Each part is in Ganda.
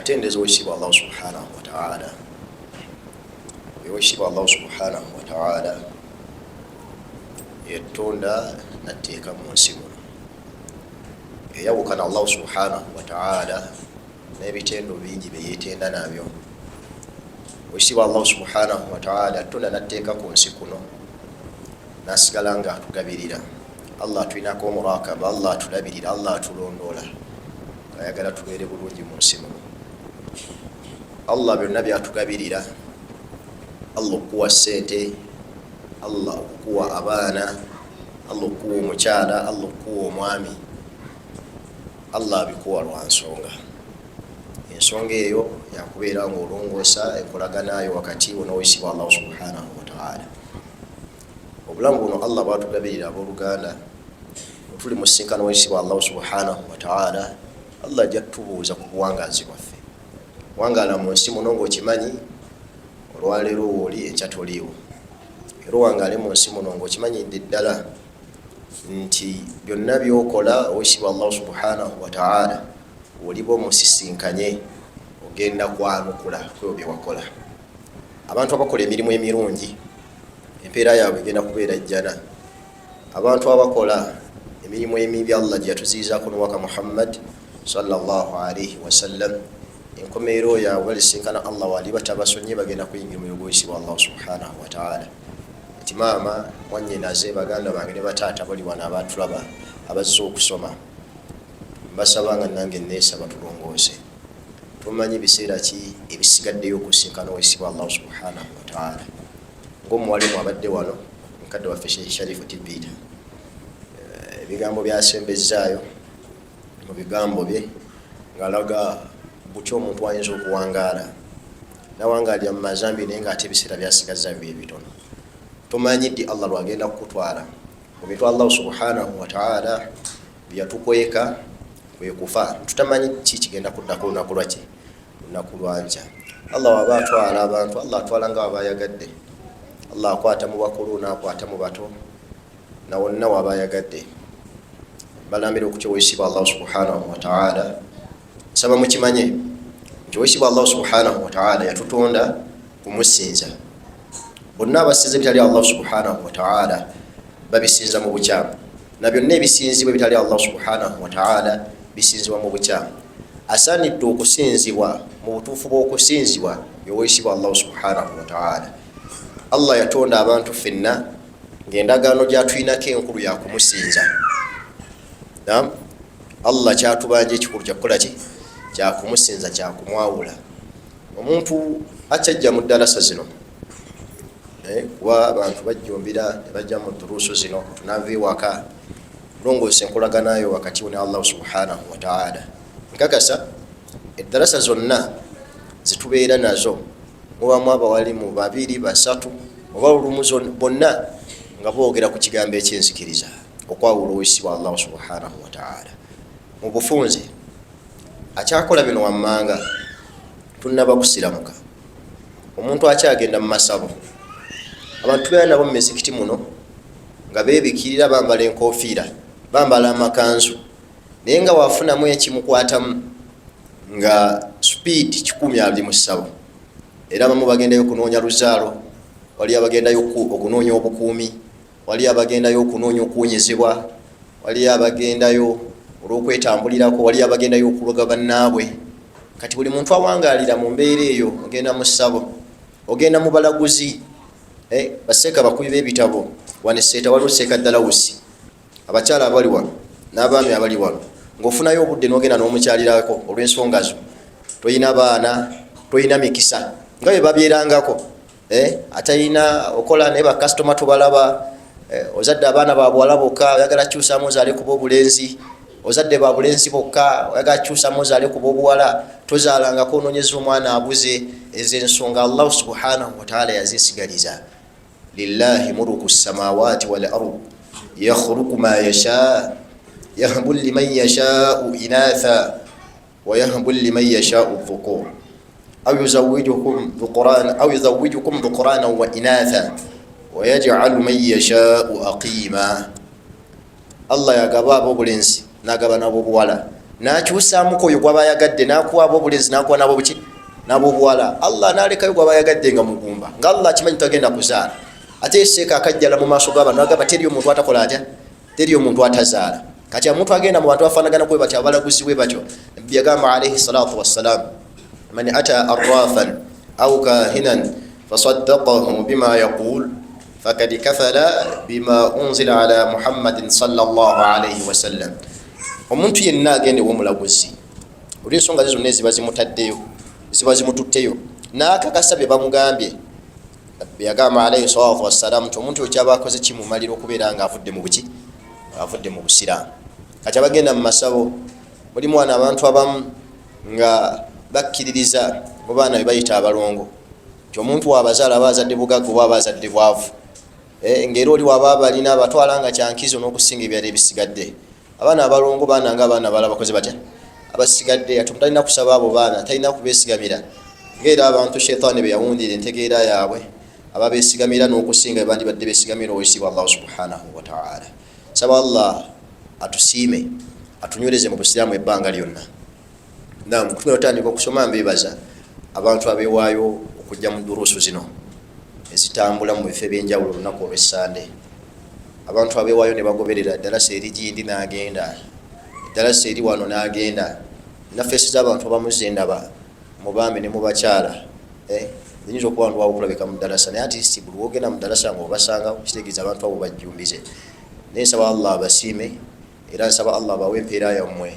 Atendereza owekitiibwa Allahu subhanahu wataala. Owekitiibwa Allahu subhanahu wataala yetonda natteeka mu nsi muno, eyawukana Allahu subhanahu wataala n'ebitendo bingi byeyetenda nabyo. Owekitiibwa Allahu subhanahu wataala atonda natteeka ku nsi kuno nasigala nga atugabirira. Allah atulinako omurakaba, Allah atulabirira, Allah atulondoola, ayagala tubeere bulungi mu nsi muno. Allah byonna byatugabirira, Allah okukuwa sente, Allah okukuwa abaana, Allah okukuwa omukyala, Allah okukuwa omwami, Allah abikuwa lwa nsonga. Ensonga eyo yakubeera nga olongoosa enkolaganayo wakati wo n'owekitiibwa Allahu subhanahu wataala. Obulamu buno Allah bwatugabirira, abooluganda, tuli mu sinkano wekitiibwa Allahu subhanahu wataala, Allah ajja tutubuuza ku buwangaazi bwaffe. Wangaala mu nsi muno ngaokimanyi olwaleero wooli, enkya toliiwo. Era owangaale mu nsi muno ngaokimanyidde ddala nti byonna byokola owekitiibwa Allahu subhanahu wataala oliba omusisinkanye, ogenda kwanukula kwebyo byewakola. Abantu abakola emirimu emirungi, empeera yaabwe egenda kubeera jjana. Abantu abakola emirimu emibi Allah gye yatuziyizaako nowaka Muhammad sallallahu alaihi wasallam, enkomerero yaabwe balisinkana Allah, waliba tabasonye, bagenda kuyingira omuliro gw'owekitiibwa Allahu subhanahu wataala. Nti maama, mwanyinaze, baganda bange ne bataata bali wano abatulaba abazze okusoma, mbasaba nga nange neesaba tulongoose. Tumanyi biseera ki ebisigaddeyo okusinkana owekitiibwa Allahu subhanahu wataala. Ngaomuwalimu abadde wano, mukadde waffe Sheikh Sharifu Tibiita, ebigambo byasembezaayo mu bigambo bye ngaalaga butya omuntu ayinza okuwangaala nawangaalira mu mazambi, naye ngaate ebiseera byasigazaayo byebitono. Tomanyi ddi Allah lwagenda kukutwala. Mu bintu Allahu subhanahu wataala byeyatukweka kwekufa, tutamanyi ki kigenda kuddako olunaku lwaki, lunaku lwankya. Allah waba atwala abantu, Allah atwala nga waba ayagadde. Allah akwata mu bakulu nakwata mu bato, nawonna waba ayagadde. Balambira okutya owekitiibwa Allahu subhanahu wataala. Nsaba mukimanye nti owekitiibwa Allahu subhanahu wataala yatutonda kumusinza. Bonna abasinza ebitali Allahu subhanahu wataala babisinza mu bukyamu, na byonna ebisinzibwa ebitali Allahu subhanahu wataala bisinzibwa mu bukyamu. Asaanidde okusinzibwa mu butuufu bw'okusinzibwa yowekitiibwa Allahu subhanahu wataala. Allah yatonda abantu ffenna ngaendagaano gyatulinako enkulu yakumusinza. Allah kyatubanja ekikulu kyakukolaki? Kyakumusinza, kyakumwawula. Omuntu akyajja mu ddalasa zino, kuba abantu bajjumbira ne bajja mu duruusu zino, tunava ewaka, longoosa enkolaganayo wakati ne Allahu subhanahu wataala. Nkakasa eddalasa zonna zitubeera nazo mubamu abawalimu babiri, basatu, oba olumu bonna nga boogera ku kigambo ekyenzikiriza, okwawula owekitiibwa Allahu subhanahu wataala. Mu bufunze akyakola bino wammanga, tunaba kusiramuka. Omuntu akyagenda mu masabo, abantu tubeera nabo mu mizikiti muno nga bebikirira, bambala enkofiira, bambala amakanzu, naye nga wafunamu ekimukwatamu nga speed 120 ali mu ssabo. Era abamu bagendayo okunoonya luzaalo, wali abagendayo okunoonya obukuumi, wali abagendayo okunoonya okuwonyezebwa, wali abagendayo olwokwetambulirako, wali abagendayo okuloga bannaabwe. Kati buli muntu awangaalira mu mbeera eyo, ogenda mu ssabo, ogenda mu balaguzi, baseeka bakubi b'ebitabo wano eseeta, waliwo seeka dalawusi. Abakyala abali wano n'abaami abali wano, ng'ofunayo obudde n'ogenda n'omukyalirako olw'ensonga zo, toyina baana, toyina mikisa nga bwe babyerangako, atalina okola naye bakasitoma tubalaba. Ozadde abaana babuwala bokka, oyagala kyusamu ozaale kuba obulenzi. Ozadde babulenzi bokka, oyagala kyusamu ozaale kuba obuwala. Tozaalangako, onoonyeza omwana abuze. Ezo ensonga Allahu subhanahu wataala yazesigaliza. Lillahi muruku samawati wal ard yakhluqu ma yasha yahbu liman yashau inatha wa yahbu liman yashau dhukur au yuzawijukum dhukrana wa inatha wa yaj'alu man yashau aqima. Allah yagaba abobulenzi nagaba nabobuwala, Nakyusaamuko oyo gwaba ayagadde, nakuwa abobulenzi, nakuwa nabobuki, nabobuwala. Allah nalekayo gwaba ayagadde nga mugumba, nga Allah akimanyi tagenda kuzaala. Ate seeka akajjala mu maaso g'abantu agamba teri omuntu atakola atya, teri omuntu atazaala. Kati omuntu agenda mu bantu afaanagana kwe batyo, abalaguzi bwe batyo, yagamba alaihi salatu wassalam, man ata arrafan au kahinan fasaddaqahu bima yaqul fakad kafala bima unzila ala Muhammadin sallallahu alaihi wasallam. Omuntu yenna agenda ew'omulaguzi olw'ensonga ze zonna eziba zimutaddeyo, ziba zimututteyo, n'akakasa bye bamugambye, yagamba alaihi salatu wassalam nti omuntu oyo kyaba akoze kimumalira okubeera nga avudde mu buki, avudde mu busiraamu. Kati abagenda mu masabo, mulimu wano abantu abamu nga bakkiririza mu baana be bayita abalongo, nti omuntu waabazaala aba azadde bugagga oba aba azadde bwavu, ngaera oli waba abalina abatwala nga kyankizo n'okusinga ebyalo ebisigadde. Abaana abalongo baana nga abaana abalala bakoze batya abasigadde. Ati omuntu talina kusaba abo baana, talina kubeesigamira, ngaera abantu shaitaani be yawundira entegeera yaabwe, ababesigamira n'okusinga bebandibadde besigamira owekitiibwa Allahu subhanahu wataala. Saba Allah atusiime, atunywereze mu busiraamu ebbanga lyonna. Nam tugenda otandika okusoma. Mbebaza abantu abewaayo okujja mu duruusu zino ezitambula mu bifo ebyenjawulo olunaku olwessande, abantu abewaayo ne bagoberera eddalasa eri gindi n'agenda, eddalasa eri wano n'agenda. Nafeesi z'abantu abamu zendaba mu baami ne mu bakyala, nyinza okuba ndwawo okulabika mu ddalasa, naye ati buli wogenda mu ddalasa nga obasanga, kitegeeza abantu abo bajjumbize. Naye nsaba Allah abasiime, era nsaba Allah abawe empeera yammwe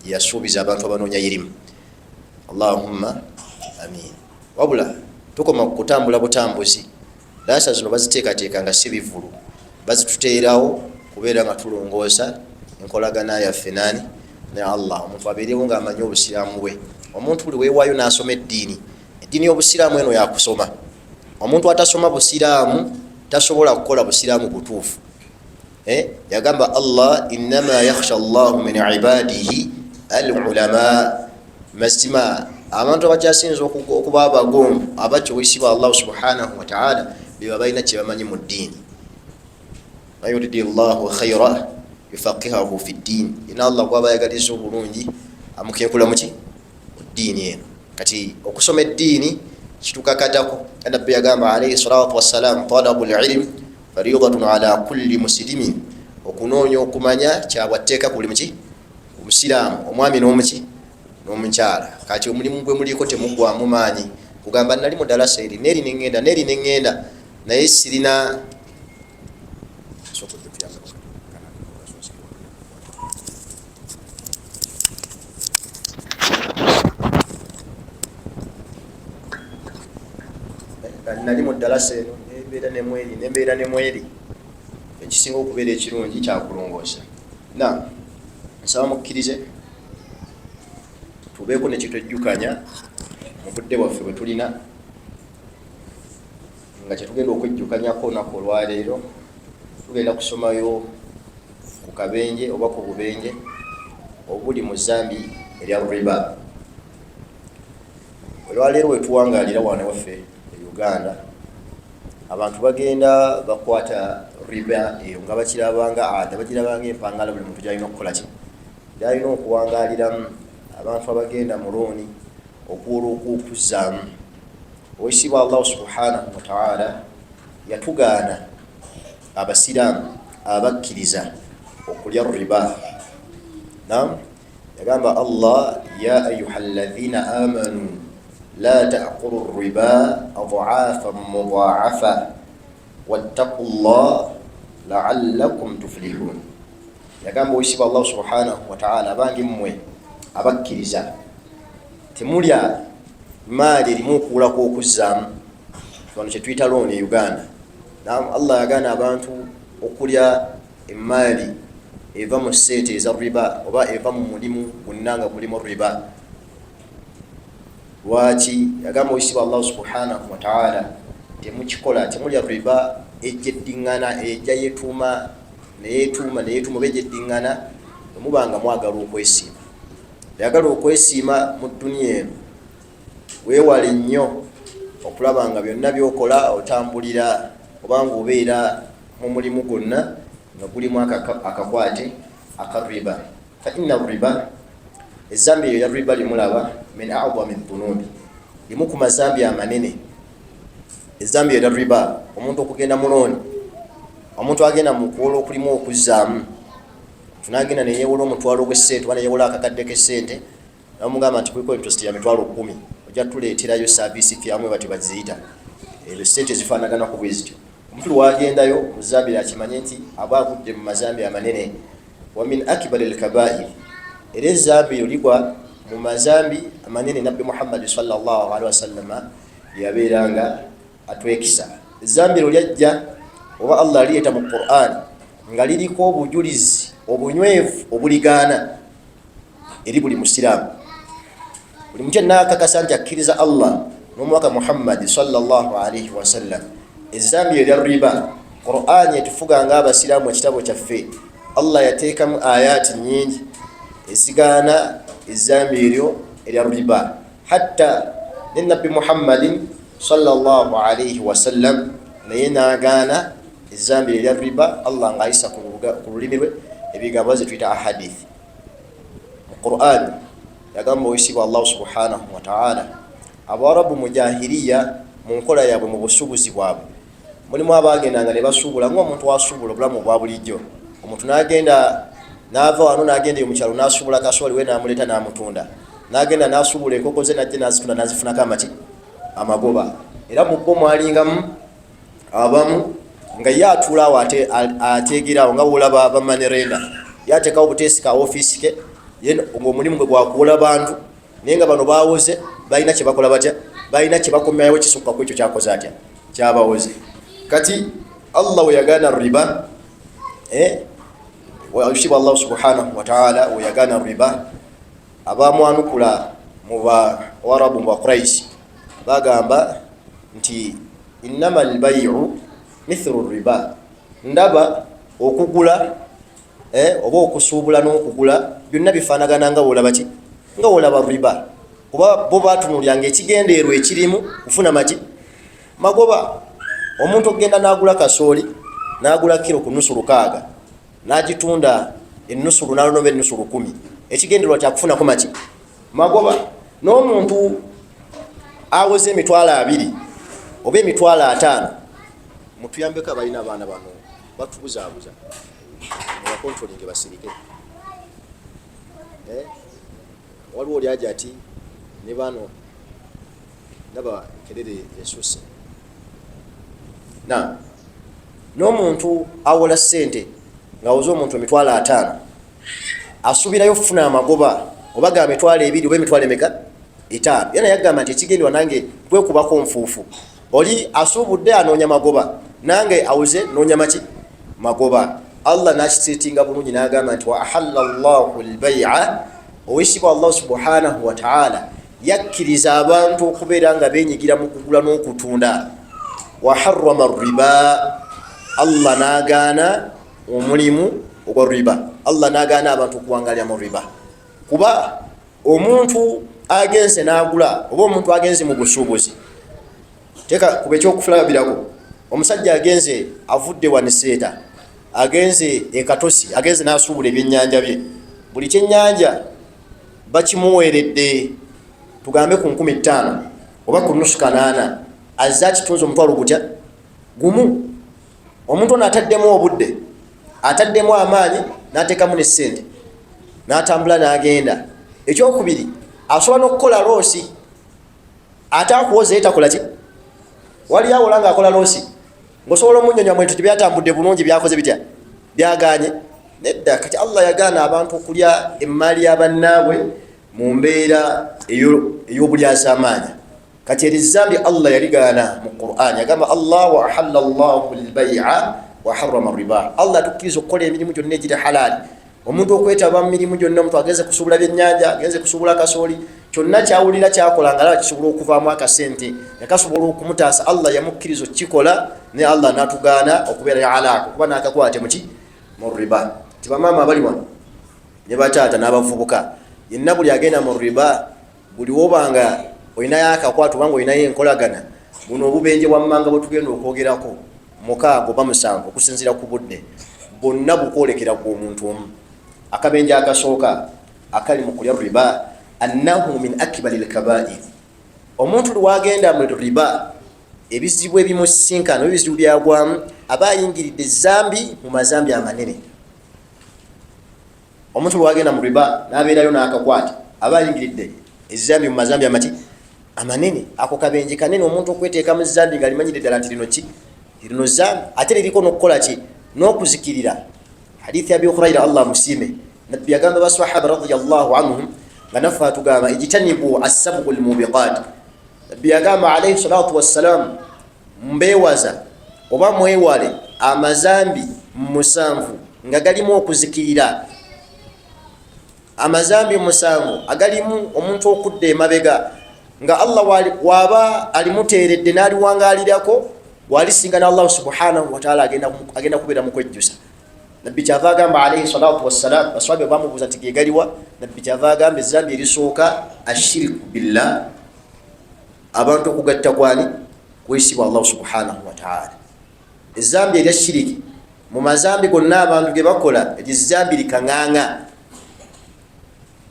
gyeyasuubiza abantu abanoonya irimu. Allahumma amin. Wabula tukoma ku kutambula butambuzi. Dalasa zino baziteekateeka nga si bivulu, bazituteerawo kubeera nga tulongoosa enkolagana yaffe nani? Ne Allah. Omuntu abeerewo ngaamanyi obusiraamu bwe. Omuntu buli weewaayo n'asoma eddiini, eddiini y'obusiraamu eno yakusoma. Omuntu atasoma busiraamu tasobola kukola busiraamu butuufu. Yagamba Allah, innama yakhsha llahu min ibadihi al ulama. Mazima abantu abakyasinza okuba abagonvu abakyowisibwa Allahu subhanahu wataala beba balina kyebamanyi mu ddiini. Man yuridi llahu khaira yufaqihahu fi ddiini, ina Allah gwaba ayagaliza obulungi amukenkula muki? Mu ddiini eno. Kati okusoma eddiini kitukakatako. Nabbi yagamba alaihi salatu wassalam, talabu lilm faridatun ala kulli musilimin. Okunoonya okumanya kyabwatteeka ku buli muki? Omusiraamu, omwami n'omuki? N'omukyala. Kati omulimu gwe muliko temugwamu maanyi kugamba nali mu dalasa eri neri neŋŋenda neri neŋŋenda, naye sirina. Nali mu ddalasa eno nembeera nemweri, nembeera nemweri. Ekisinga okubeera ekirungi kyakulongoosa. Na nsaba mukkirize tubeeko nekyetwejjukanya mu budde bwaffe bwe tulina, nga kyetugenda okwejjukanyako olunaku olwaleero, tugenda kusomayo ku kabenje oba ku bubenje obuli mu zambi erya riba. Olwaleero wetuwangalira wano waffe e Uganda, abantu bagenda bakwata riba eyo nga bakirabanga ada, bagirabanga empangala buli muntu gyalina okukola ki, gyalina okuwangaliramu. Abantu abagenda mu looni okuwola okwokuzaamu, owekitiibwa Allahu subhanahu wataala yatugaana abasiraamu abakkiriza okulya riba. Nam yagamba Allah, ya ayuha alladhina amanu la takulu riba adafan mudaafa wattaku llah laallakum tuflihun. Yagamba owekitiibwa Allahu subhanahu wataala, abange mmwe abakkiriza, temulya maali erimu okuwula kw'okuzzaamu, wano kyetuyita looni e Uganda. Nam Allah yagaana abantu okulya emaali eva mu sente eza riba oba eva mu mulimu gwonna nga gulimu riba. Lwaki? Yagamba owekitiibwa Allahu subhanahu wataala, temukikola, temulya riba ejja eddiŋŋana, ejja yetuuma neyetuuma neyetuuma oba ejja eddiŋŋana. Bwemuba nga mwagala okwesiima, yagala okwesiima mu dduniya eno, weewale nnyo okulaba nga byonna byokola otambulira obanga obeera mu mulimu gwonna nga gulimu akakwate aka riba. Fa inna riba Ezambi eyo ya riba limulaba, min adami dhunubi, limu ku mazambi amanene. Ezambi eyo ya riba, omuntu okugenda mu looni, omuntu agenda mu kuwola okulimu okuzzaamu, tunagenda neyewola omutwalo gwesente oba neyewola akakadde kesente, namugamba nti kuliko interest ya 100,000, ojja tuleeterayo service fee amwe bati baziyita, ezo sente zifaanagana ku bwezityo. Omuntu lwagendayo muzambi akimanye nti aba agudde mu mazambi amanene. Wa min akbari lkabairi, era ezambi eryo ligwa mu mazambi amanene. Nabbi Muhammadi salllahalihi wasallama yabeeranga atwekisa ezambi eryo lyajja oba Allah alireeta mu Quran nga liriko obujulizi obunywevu obuligaana eri buli musiraamu, buli muntu yenna akakasa nti akkiriza Allah n'omubaka Muhammadi salllahalihi wasallam. Ezambi erya riba, Qur'ani etufuga nga abasiraamu, ekitabo kyaffe, Allah yateekamu ayaati nyingi ezigaana ezambi eryo erya riba. Hatta ne Nabbi Muhammadin salllahalihi wasallam naye nagaana ezambi erya riba, Allah ngaayisa ku lulimi lwe ebigambo zetuyita ahadith mu Quran. Yagamba owekitiibwa Allah subhanahu wataala, Abawarabu mu jahiriya, mu nkola yaabwe, mu busuubuzi bwabwe, mulimu abagendanga ne basuubula ngaomuntu asuubula obulamu obwa bulijjo. Omuntu nagenda nava wano nagenda eyo mukyalo nasuubula kasooli we namuleeta namutunda, nagenda nasuubula enkoko ze najja nazitunda nazifunako amaki amagoba. Era mu bo mwalingamu abamu nga ye atuulaawo ateegerawo nga wolaba bamanerenda, ye ateekawo buteesi ka ofiisi ke ngaomulimu gwe gwakuwola bantu, naye nga bano bawoze balina kyebakola batya, balina kyebakomyawo kisukka ku ekyo kyakoze atya kyabawoze. Kati Allah weyagaana riba, ekitiibwa Allah subhanahu wataala weyagaana riba, abamwanukula mu bawarabu, mu Baquraishi, bagamba nti innama lbaiu mithlu riba, ndaba okugula oba okusuubula n'okugula byonna bifaanagana nga wolaba ki, nga wolaba riba. Kuba bo batunulyanga ekigendeerwa ekirimu kufuna maki magoba. Omuntu okugenda n'agula kasooli n'agula kiro ku nusu 6 n'agitunda ennusu 8 oba ennusu 10, ekigendererwa kyakufunako maki magoba. N'omuntu awoze 20,000 oba 50,000, mutuyambeko abalina abaana bano batubuzaabuza, mubakontrolinge basirike. Waliwo oli aja ati ne bano ndaba kerere esuse na n'omuntu awola ssente ng'awoze omuntu 50,000, asuubirayo okufuna amagoba oba ga 20,000 oba emitwalo emeka 5. Era naye agamba nti ekigenderwa nange kwekubako nfuufu, oli asuubudde anoonya magoba, nange awoze noonya maki magoba. Allah nakiteetinga bulungi n'agamba nti wa ahalla llahu lbaia, owekitiibwa Allah subhanahu wataala yakkiriza abantu okubeera nga benyigira mu kugula n'okutunda. Wa harrama riba, Allah n'agaana omulimu ogwa riba, Allah n'agaana abantu okuwangalira mu riba. Kuba omuntu agenze n'agula oba omuntu agenze mu busuubuzi, teeka kuba ekyokulabirako, omusajja agenze avudde waniseeta agenze ekatosi, agenze n'asuubula ebyennyanja bye, buli kyennyanja bakimuweeredde tugambe ku 5,000 oba ku nusu 800, azze akitunze omutwalo gutya gumu. Omuntu ono ataddemu obudde, ataddemu amaanyi, n'ateekamu ne ssente n'atambula n'agenda. Ekyokubiri, asobola n'okukola loss, ate akuwoza ye takola ki, wali awola ng'akola loss, ng'osobola omunyonyola mwetu tebyatambudde bulungi, byakoze bitya, byaganye nedda. Kati Allah yagaana abantu okulya emaali ya bannaabwe mu mbeera ey'obulyazaamaanya. Kati eri zambi Allah yaligaana mu Quran, yagamba Allah wa ahalla llahu lbaia wa harrama riba. Allah atukkiriza okukola emirimu gyonna egiri halaali, omuntu okwetaba mu mirimu gyonna. Omuntu agenze kusuubula byennyanja, agenze kusuubula kasooli, kyonna kyawulira kyakola nga alaba kisobola okuvaamu akasente nga kasobola okumutaasa, Allah yamukkiriza okukikola. Ne Allah natugaana okubeera alaaka, okuba n'akakwate muki mu riba. Tibamaama abali wano ne bataata n'abavubuka yenna, buli agenda mu riba, buli wobanga olinayo akakwate obanga olinayo enkolagana, buno obubenje bwammanga bwetugenda okwogerako 6 oba 7 okusinziira ku budde, bonna bukwolekera gwe omuntu omu. Akabenje akasooka, Akali mu kulya riba, annahu min akbari lkabair. Omuntu lwagenda mu riba, ebizibu ebimusinkana, ebizibu byagwamu, aba ayingiridde zambi mu mazambi amanene. Omuntu lwagenda mu riba nabeerayo n'akakwata, aba ayingiridde ezambi mu mazambi amati amanene. Ako kabenje kanene, omuntu okweteeka mu zambi nga limanyire ddala nti lino ki, lino zambi, ate liriko n'okukola ki, n'okuzikirira. Hadithi Abi Huraira, Allah musiime, Nabbi yagamba basahaba radiallahu anhum, nga naffe atugamba, ijtanibu assabu lmubiqat. Nabbi yagamba alaihi salatu wassalam, mbeewaza oba mwewale amazambi 7 nga galimu okuzikirira. Amazambi 7 agalimu omuntu okudda emabega nga Allah waba alimuteeredde n'aliwangalirako, walisingana Allah subhanahu wataala, agenda kubeera mu kwejjusa. Nabbi kyava agamba alaihi salatu wassalam, baswabi bamubuuza nti gegaliwa? Nabbi kyava agamba, ezambi erisooka ashiriku billah, abantu okugatta kwani kwesibwa Allah subhanahu wataala. Ezambi erya shiriki, mu mazambi gonna abantu ge bakola, eryezambi likaŋaŋa,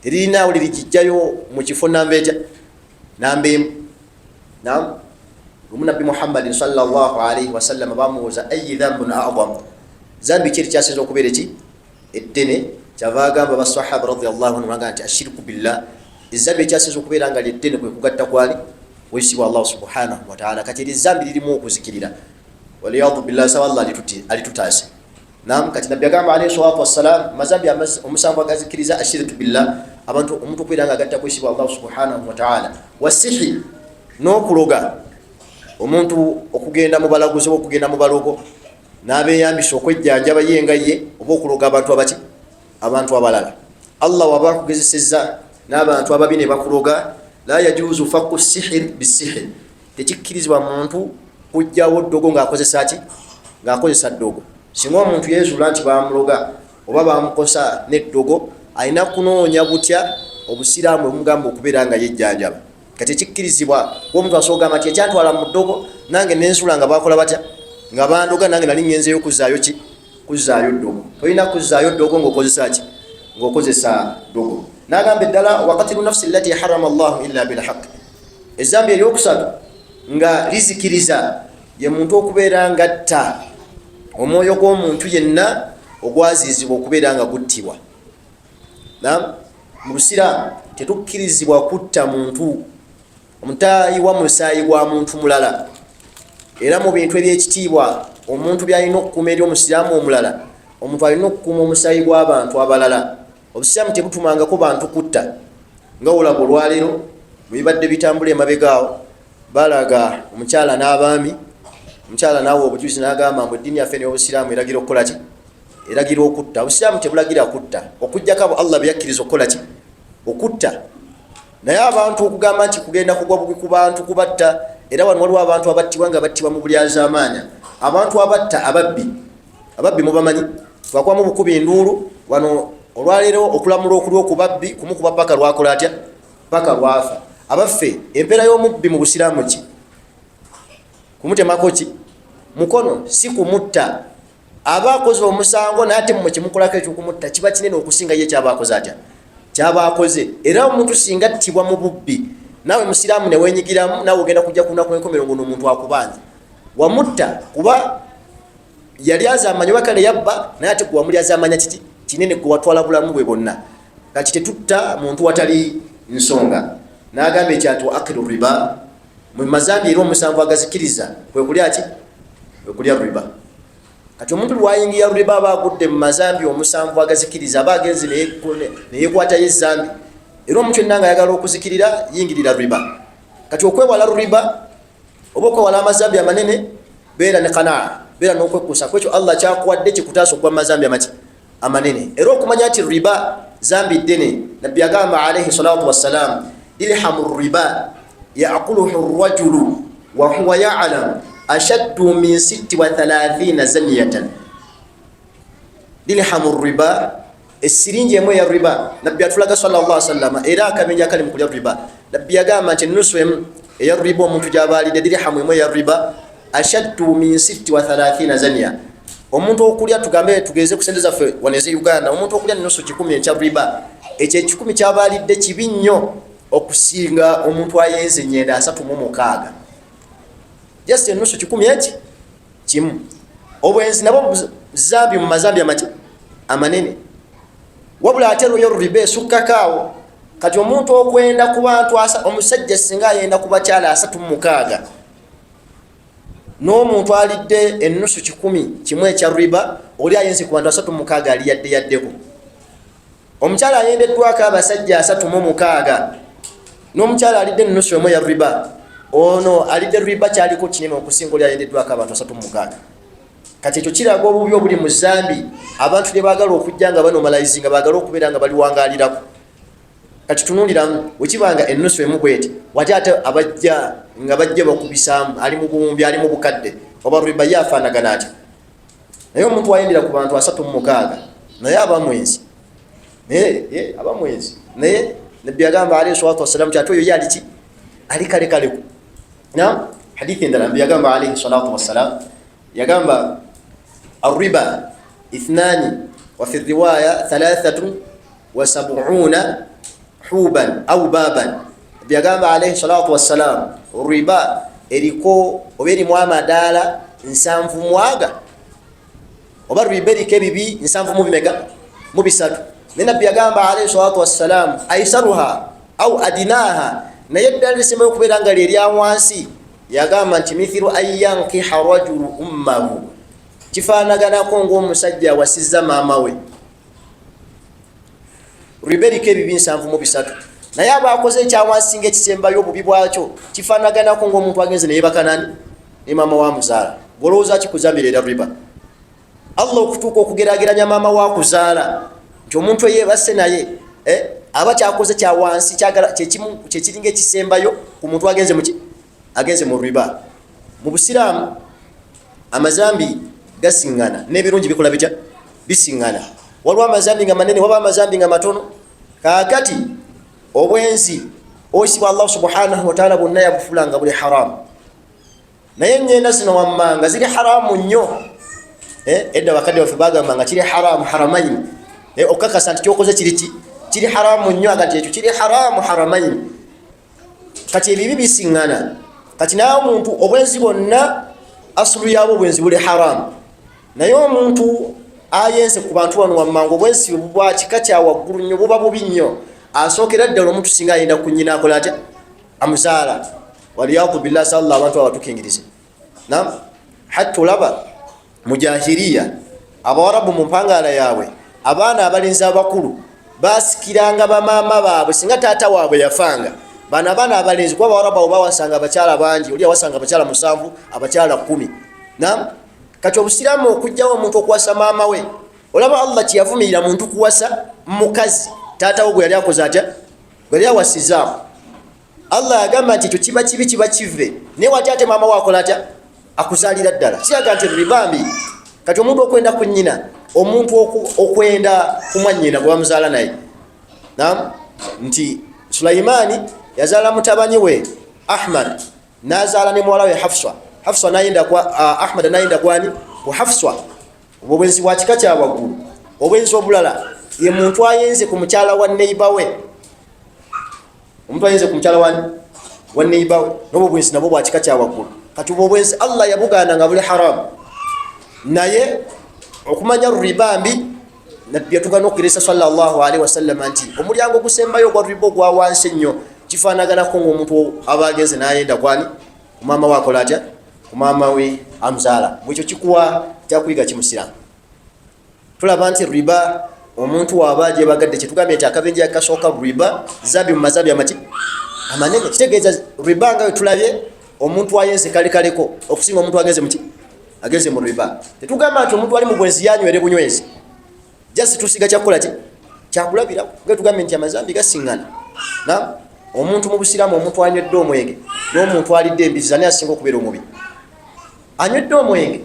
teririnawo lirikijjayo mu kifo namba etya, namba emu. Nam lumu Nabbi Muhammadin salllahalaihi wasallama bamubuuza, ayi dhambun adam, zambi ki erikyasinza okubeera eki eddene? Kyava agamba basahaba radiallahu anhu aga nti ashiriku billah, ezambi ekyasinza okubeera nga lyeddene kwe kugatta kwani wesibwa Allah subhanahu wataala. Kati eri ezambi lirimu okuzikirira, waliyadu billah, saba Allah alitutaase. Nam kati Nabbi agamba alaihi salatu wassalam, mazambi 7 agazikiriza, ashiriku billah, abantu omuntu okubeera nga agatta kwesibwa Allah subhanahu wataala, wasihiri, n'okuloga, omuntu okugenda mu balaguzi oba okugenda mu balogo n'abeyambisa okwejjanjaba ye nga ye, oba okuloga abantu abaki, abantu abalala. Allah waba akugezesezza n'abantu ababi ne bakuloga, la yajuzu faku sihir bisihir, tekikkirizibwa muntu kujjawo ddogo ng'akozesa ki, ng'akozesa ddogo. Singa omuntu yezuula nti bamuloga oba bamukosa n'eddogo, alina kunoonya butya obusiraamu bwemugamba okubeera nga yejjanjaba. Kati ekikkirizibwa omuntu asobola ogamba nti ekyantwala mu ddogo, nange nenzula nga bakola batya, nga bandoga, nange nali ngenzeyo kuzaayo ki, kuzaayo ddogo. Tolina kuzaayo ddogo ngaokozesa ki, ngaokozesa ddogo. Nagamba eddala, wakatilu nafsi lati harama llahu illa bilhaq. Ezambi eryokusatu nga lizikiriza ye muntu okubeera nga tta omwoyo gw'omuntu yenna ogwaziizibwa okubeera nga guttibwa. Nam mu busiraamu tetukkirizibwa kutta muntu, omutayiwa musaayi gwa muntu mulala. Era mu bintu ebyekitiibwa omuntu byalina okukuuma eri omusiraamu omulala, omuntu alina okukuuma omusaayi gw'abantu abalala. Obusiraamu tebutumangako bantu kutta. Nga olaba olwaleero bwebibadde bitambula emabegaawo, balaga omukyala n'abaami, omukyala naawe obujuzi n'agamba mbu eddiini yaffe neyobusiraamu eragira okukola ki, eragira okutta. Obusiraamu tebulagira kutta, okujjako abo Allah beyakkiriza okukola ki, okutta. Naye abantu okugamba nti kugenda kugwa bubi ku bantu kubatta, era wano waliwo abantu abattibwa nga battibwa mu bulyazaamaanya. Abantu abatta ababbi, ababbi mubamanyi, twakubamu bukubi nduulu wano olwaleero. Okulamula okuli okubabbi kumukuba paka lwakola atya, paka lwafa. Abaffe, empeera y'omubbi mu busiraamu ki? Kumutemako ki, mukono, si kumutta. Aba akoze omusango, naye ate mmwe kyemukolako ekyokumutta kiba kinene okusinga ye kyaba akoze atya, kyaba akoze. Era omuntu singa attibwa mu bubbi, naawe musiraamu newenyigiramu, naawe ogenda kujja ku lunaku lwenkomero ngo nomuntu akubanja wamutta, kuba yali azamanya oba kale yabba, naye ate gwe wamuli azamanya kiki kinene, gwe watwala bulamu bwe bwonna. Kati tetutta muntu watali nsonga. N'agamba ekyanti wa akilu riba, mu mazambi era 7 agazikiriza kwe kulya ki, kwe kulya riba. Kati omuntu lwayingira riba aba agudde mu mazambi 7 agazikiriza, aba agenze neyekwatayo ezambi. Era omuntu yenna nga ayagala okuzikirira, yingirira riba. Kati okwewala riba oba okwewala amazambi amanene, beera ne kanaa, beera n'okwekkusa kwekyo Allah kyakuwadde kikutaasa okugwa mu mazambi amaki amanene. Era okumanya nti riba zambi ddene, Nabbi agamba alaihi salatu wassalam, dirhamu riba yakuluhu rajulu wahuwa yalam ashaddu min 36 zaniyatan. Dirhamu riba, esiringi emu eya riba, Nabbi atulaga sallallahu sallama era akabenje akali mu kulya riba. Nabbi yagamba nti enusu emu eya riba omuntu gyabalidde, dirhamu emu eya riba, ashaddu min 36 zaniya. Omuntu okulya, tugambe tugeze ku sente zaffe wano eze Uganda, omuntu okulya nusu 100 ekya riba. Ekyo ekikumi kyaba alidde kibi nnyo okusinga omuntu ayenze enyenda 36. Just enusu kikumi eki kimu. Obwenzi nabwo zambi mu mazambi amaki amanene, wabula ate lweyo riba esukkako awo. Kati omuntu okwenda ku bantu, omusajja singa ayenda ku bakyala 36, n'omuntu alidde enusu 100 ekya riba, oli ayenze ku bantu 36 ali yadde yaddeko. Omukyala ayendeddwako abasajja 36 n'omukyala alidde enusu emu ya riba, ono alidde riba kyaliko kinene okusinga oli ayendeddwako abantu 36. Kati ekyo kiraga obubi obuli mu zambi abantu lye baagala okujja nga banomalizinga, baagala okubeera nga baliwangalirako. Kati tunuliramu wekibanga enusu emu bweti, wati ate abajja nga bajja bakubisaamu, ali mu buwumbi, ali mu bukadde, oba riba ye afaanagana atya? Naye omuntu ayendera ku bantu 36 naye aba mwenzi, naye aba mwenzi. Naye Nabbi yagamba alayhi salatu wassalam ti ate oyo ye aliki ali kale kaleku. Na hadithi endala Nabbi yagamba alayhi salatu wassalam, yagamba arriba ithnani wa fi riwaya 73 huban au baban. Nabbi yagamba alayhi salatu wassalam riba eriko oba erimu amadaala 70 mwaga, oba riba eriko ebibi 70 mu bimeka mu bisatu. Naye Nabbi yagamba alayhi salatu wassalam aisaruha au adinaha, naye eddala lisembayo okubeera nga lyerya wansi, yagamba nti mithiru an yankiha rajulu ummahu, kifaanaganako ngaomusajja awasizza maama we. Riba eriko ebibi 73, naye aba akoze ekyawansi nga ekisembayo obubi bwakyo kifaanaganako ngaomuntu agenze neyebakanani ne maama wa muzaala. Golowooza kikuzambira era riba Allah okutuuka okugerageranya maama wa kuzaala nti omuntu eyebase naye aba kyakoze kyawansi kyekiringa ekisembayo ku muntu agenze muki agenze mu riba. Mu busiraamu amazambi gasiŋŋana n'ebirungi bikola bitya? Bisiŋŋana. Waliwo amazambi nga manene, waba amazambi nga matono. Kaakati obwenzi oyisibwa Allah subhanahu wataala bwonna yabufuula nga buli haramu, naye enyenda zino wammanga ziri haramu nnyo. Edda bakadde baffe bagamba nga kiri haramu haramaini, okukakasa nti kyokoze kiriki kiri haramu nnyo, aga nti ekyo kiri haramu haramaini. Kati ebibi bisiŋŋana. Kati naye omuntu obwenzi bwonna asulu yaabwo obwenzi buli haramu, naye omuntu ayenze ku bantu bano wammanga obwenzi bwa kika kya waggulu nnyo, buba bubi nnyo. Asookera ddala omuntu singa ayenda ku nnyina akola atya? Amuzaala. Waliyadu billah, salla abantu abatukingirize. Nam hatta olaba mujahiriya abawarabu mu mpangala yaabwe abaana abalenzi abakulu basikiranga bamaama baabwe singa taata waabwe yafanga. Bano abaana abalenzi, kuba abawarabu abo bawasanga abakyala bangi, oli awasanga abakyala 7, abakyala 10. Nam kati obusiraamu okugjawo omuntu okuwasa maama we, olaba Allah kyeyavumirira muntu kuwasa mukazi taata we gwe yali akoze atya, gwe yali awasizaako. Allah yagamba nti ekyo kiba kibi, kiba kive. Naye wati ate maama we akola atya? Akuzaalira ddala. Kiraga nti ribambi. Kati omuntu okwenda ku nnyina, omuntu okwenda ku mwannyina gwe bamuzaala naye, nam nti Sulaimaani yazaala mutabani we Ahmad, n'azaala ne muwala we Hafswa. Hafswa nayenda kwa Ahmad nayenda kwani ku Hafswa. Obwenzi bwa kika kya waggulu. Obwenzi obulala ye muntu ayenze ku mukyala wa neiba we, omuntu ayenze ku mukyala wa neiba we, n'obwo obwenzi nabwo bwa kika kya waggulu. Kati obwo obwenzi Allah yabugaana nga buli haramu, naye okumanya riba mbi, Nabbi yatugana okugeresa sallallahu alaihi wasallama nti omulyango ogusembayo ogwa riba ogwa wansi ennyo kifaanaganako ngaomuntu aba agenze n'ayenda kwani ku maama we akola atya, ku maama we amuzaala. Bwekyo kikuwa kyakuyiga kimusiraamu. Tulaba nti riba omuntu waaba agyebagadde, kyetugambye nti akabenje akasooka riba zambi mu mazambi amaki amanene, kitegeeza riba nga wetulabye omuntu ayenze kalekaleko okusinga omuntu agenze muki agenze mu riba. Tetugamba nti omuntu ali mu bwenzi yanywere bunywezi, just tusiga kyakukola ki kyakulabirako, nga tugambye nti amazambi gasiŋŋana. Na omuntu mu busiraamu omuntu anywedde omwenge n'omuntu alidde embizi, ani asinga okubeera omubi? Anywedde omwenge.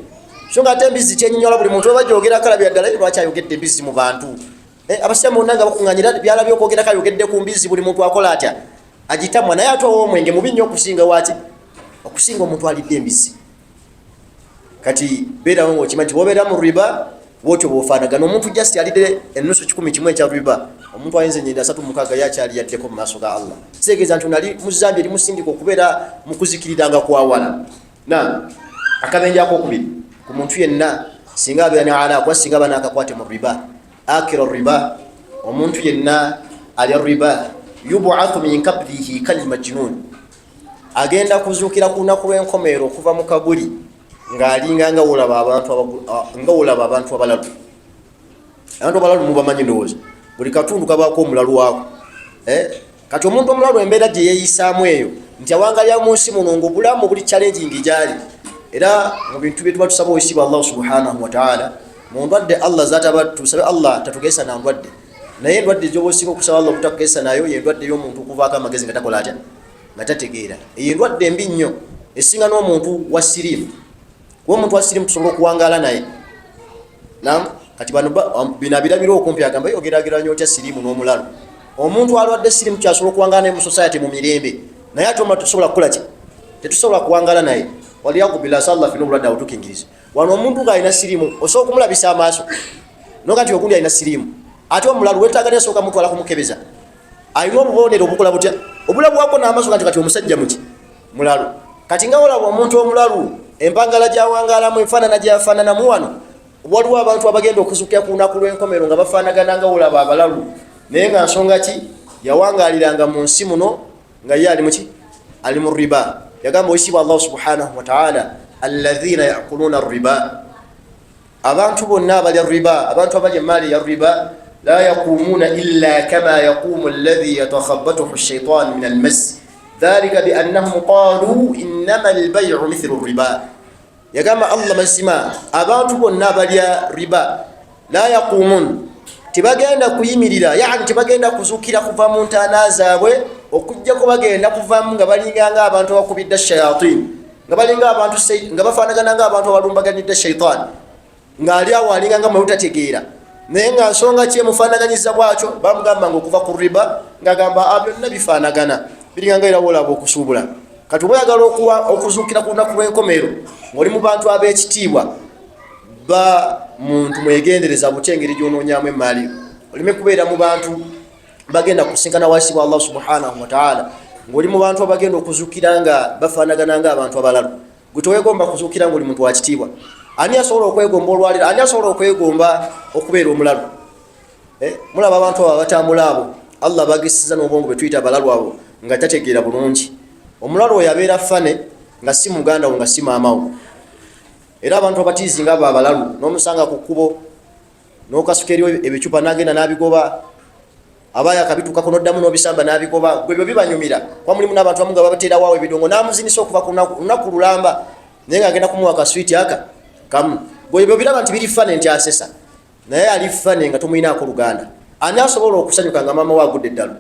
So nga ate embizi kyenyinyola buli muntu oba gyogerako alabira ddala lwaki ayogedde embizi mu bantu. Abasiraamu bonna nga bakuŋŋanyira byalabye okwogerako ayogedde ku mbizi, buli muntu akola atya? Agitamwa. Naye ate ow'omwenge mubi nnyo okusinga waki? Okusinga omuntu alidde embizi. Kati beerawo ngaokimanyi nti bwobeera mu riba bwotyo bwofaanagana. Omuntu just alidde enusu 100 ekya riba, Omuntu ayinza enyenda 36 yakyali yaddeko mu maaso ga Allah. Kitegeeza nti onali mu zambi erimusindika okubeera mu kuzikirira nga kwawala. Na akabenje akokubiri ku muntu yenna singa abeera ne alaaka, singa aba n'akakwate mu riba, akira riba, omuntu yenna alya riba, yubuathu min kabrihi kalmajnun, agenda kuzuukira ku lunaku lw'enkomerero okuva mu kabuli ng'alinga nga wolaba abantu abalalu. Abantu abalalu mubamanyi, ndowooza buli katundu kabaako omulalu waako. Kati omuntu omulalu embeera gye yeeyisaamu eyo nti awangalira mu nsi muno ng'obulamu buli challenging gyali. Era mu bintu bye tuba tusaba owekitiibwa Allah subhanahu wataala, mu ndwadde Allah zataba, tusabe Allah tatugesa na ndwadde, naye endwadde gyoba osinga okusaba Allah obutakugesa nayo yendwadde y'omuntu okuvaako amagezi nga takola atya, nga tategeera. Eyo endwadde embi nnyo esinga n'omuntu wa siriimu, kuba omuntu wa siriimu tusobola okuwangaala naye. Nam kati bano bino abirabira okumpi, agamba yogerageranya otya siriimu n'omulalu? Omuntu alwadde siriimu kyasobola okuwangaala naye mu society mu mirembe, naye ate omulalu tusobola kukola ki? Tetusobola kuwangaala naye. Waliyaku billah, sallah fina obulwadde awo tukingiriza. Wano omuntu ng'alina siriimu osobola okumulabisa amaaso noga nti ogundi alina siriimu, ate omulalu wetaaga nesooka mutwala kumukebeza, alina obubonero obukola butya, obulabwako n'amaaso nti kati omusajja muki mulalu. Kati nga olaba omuntu omulalu empangala gyawangalamu, enfaanana gyafaananamu, wano waliwo abantu abagenda okuzukira ku lunaku lw'enkomero nga bafaanagana nga olaba abalalu, naye nga nsonga ki? Yawangaliranga mu nsi muno nga ye ali muki, ali mu riba. Yagamba owekitiibwa Allah subhanahu wataala, alladhina yakuluna riba, abantu bonna abalya riba, abantu abalya emaali ya riba, la yaqumuna illa kama yaqumu alladhi yatakhabatuhu shaitan min almas dhalika biannahum qalu innama albayu mithlu riba. Yagamba Allah, mazima abantu bonna abalya riba, la yaqumun, tebagenda kuyimirira, yani tebagenda kuzuukira kuva mu ntaana zaabwe, okugjako bagenda kuvamu nga balinganga abantu abakubidde shayatin, nga balinga abantu nga bafaanagana nga abantu abalumbaganidde shaitaani, ng'ali awo alinga nga mwebutategeera. Naye nga nsonga ki emufaanaganyiza bwatyo? Bamugamba nga okuva ku riba, ng'agamba byonna bifaanagana, biringa nga era woolaba okusuubula. Kati oba oyagala okuzuukira ku lunaku lw'enkomero ng'oli mu bantu ab'ekitiibwa, ba muntu mwegendereza butya engeri gy'onoonyamu emaali, oleme kubeera mu bantu bagenda kusinkana wasibwa Allah subhanahu wataala ng'oli mu bantu abagenda okuzuukira nga bafaanagana nga abantu abalalu. Gwe tewegomba kuzuukira ng'oli muntu wa kitiibwa? Ani asobola okwegomba olwaliro? Ani asobola okwegomba okubeera omulalu? Mulaba abantu abo abatambula, abo Allah bagisiza n'obwongo betuyita abalalu, abo nga tategeera bulungi. Omulalu oyo abeera fane nga si muganda wo, nga si maama wo. Era abantu abatiizi nga abo abalalu, n'omusanga ku kkubo n'okasuka eri ebicupa n'agenda n'abigoba, abaaya akabituukako n'oddamu n'obisamba n'abigoba. Gwe byo bibanyumira, kuba mulimu n'abantu abamu nga babateerawo ebidongo n'amuzinisa okuva ku lunaku lulamba, naye ng'agenda kumuwa kaswiti aka kamu. Gwe byo biraba nti biri funny, nti asesa, naye ali funny nga tomuyinaako luganda. Ani asobola okusanyuka nga maama we agudde eddalu?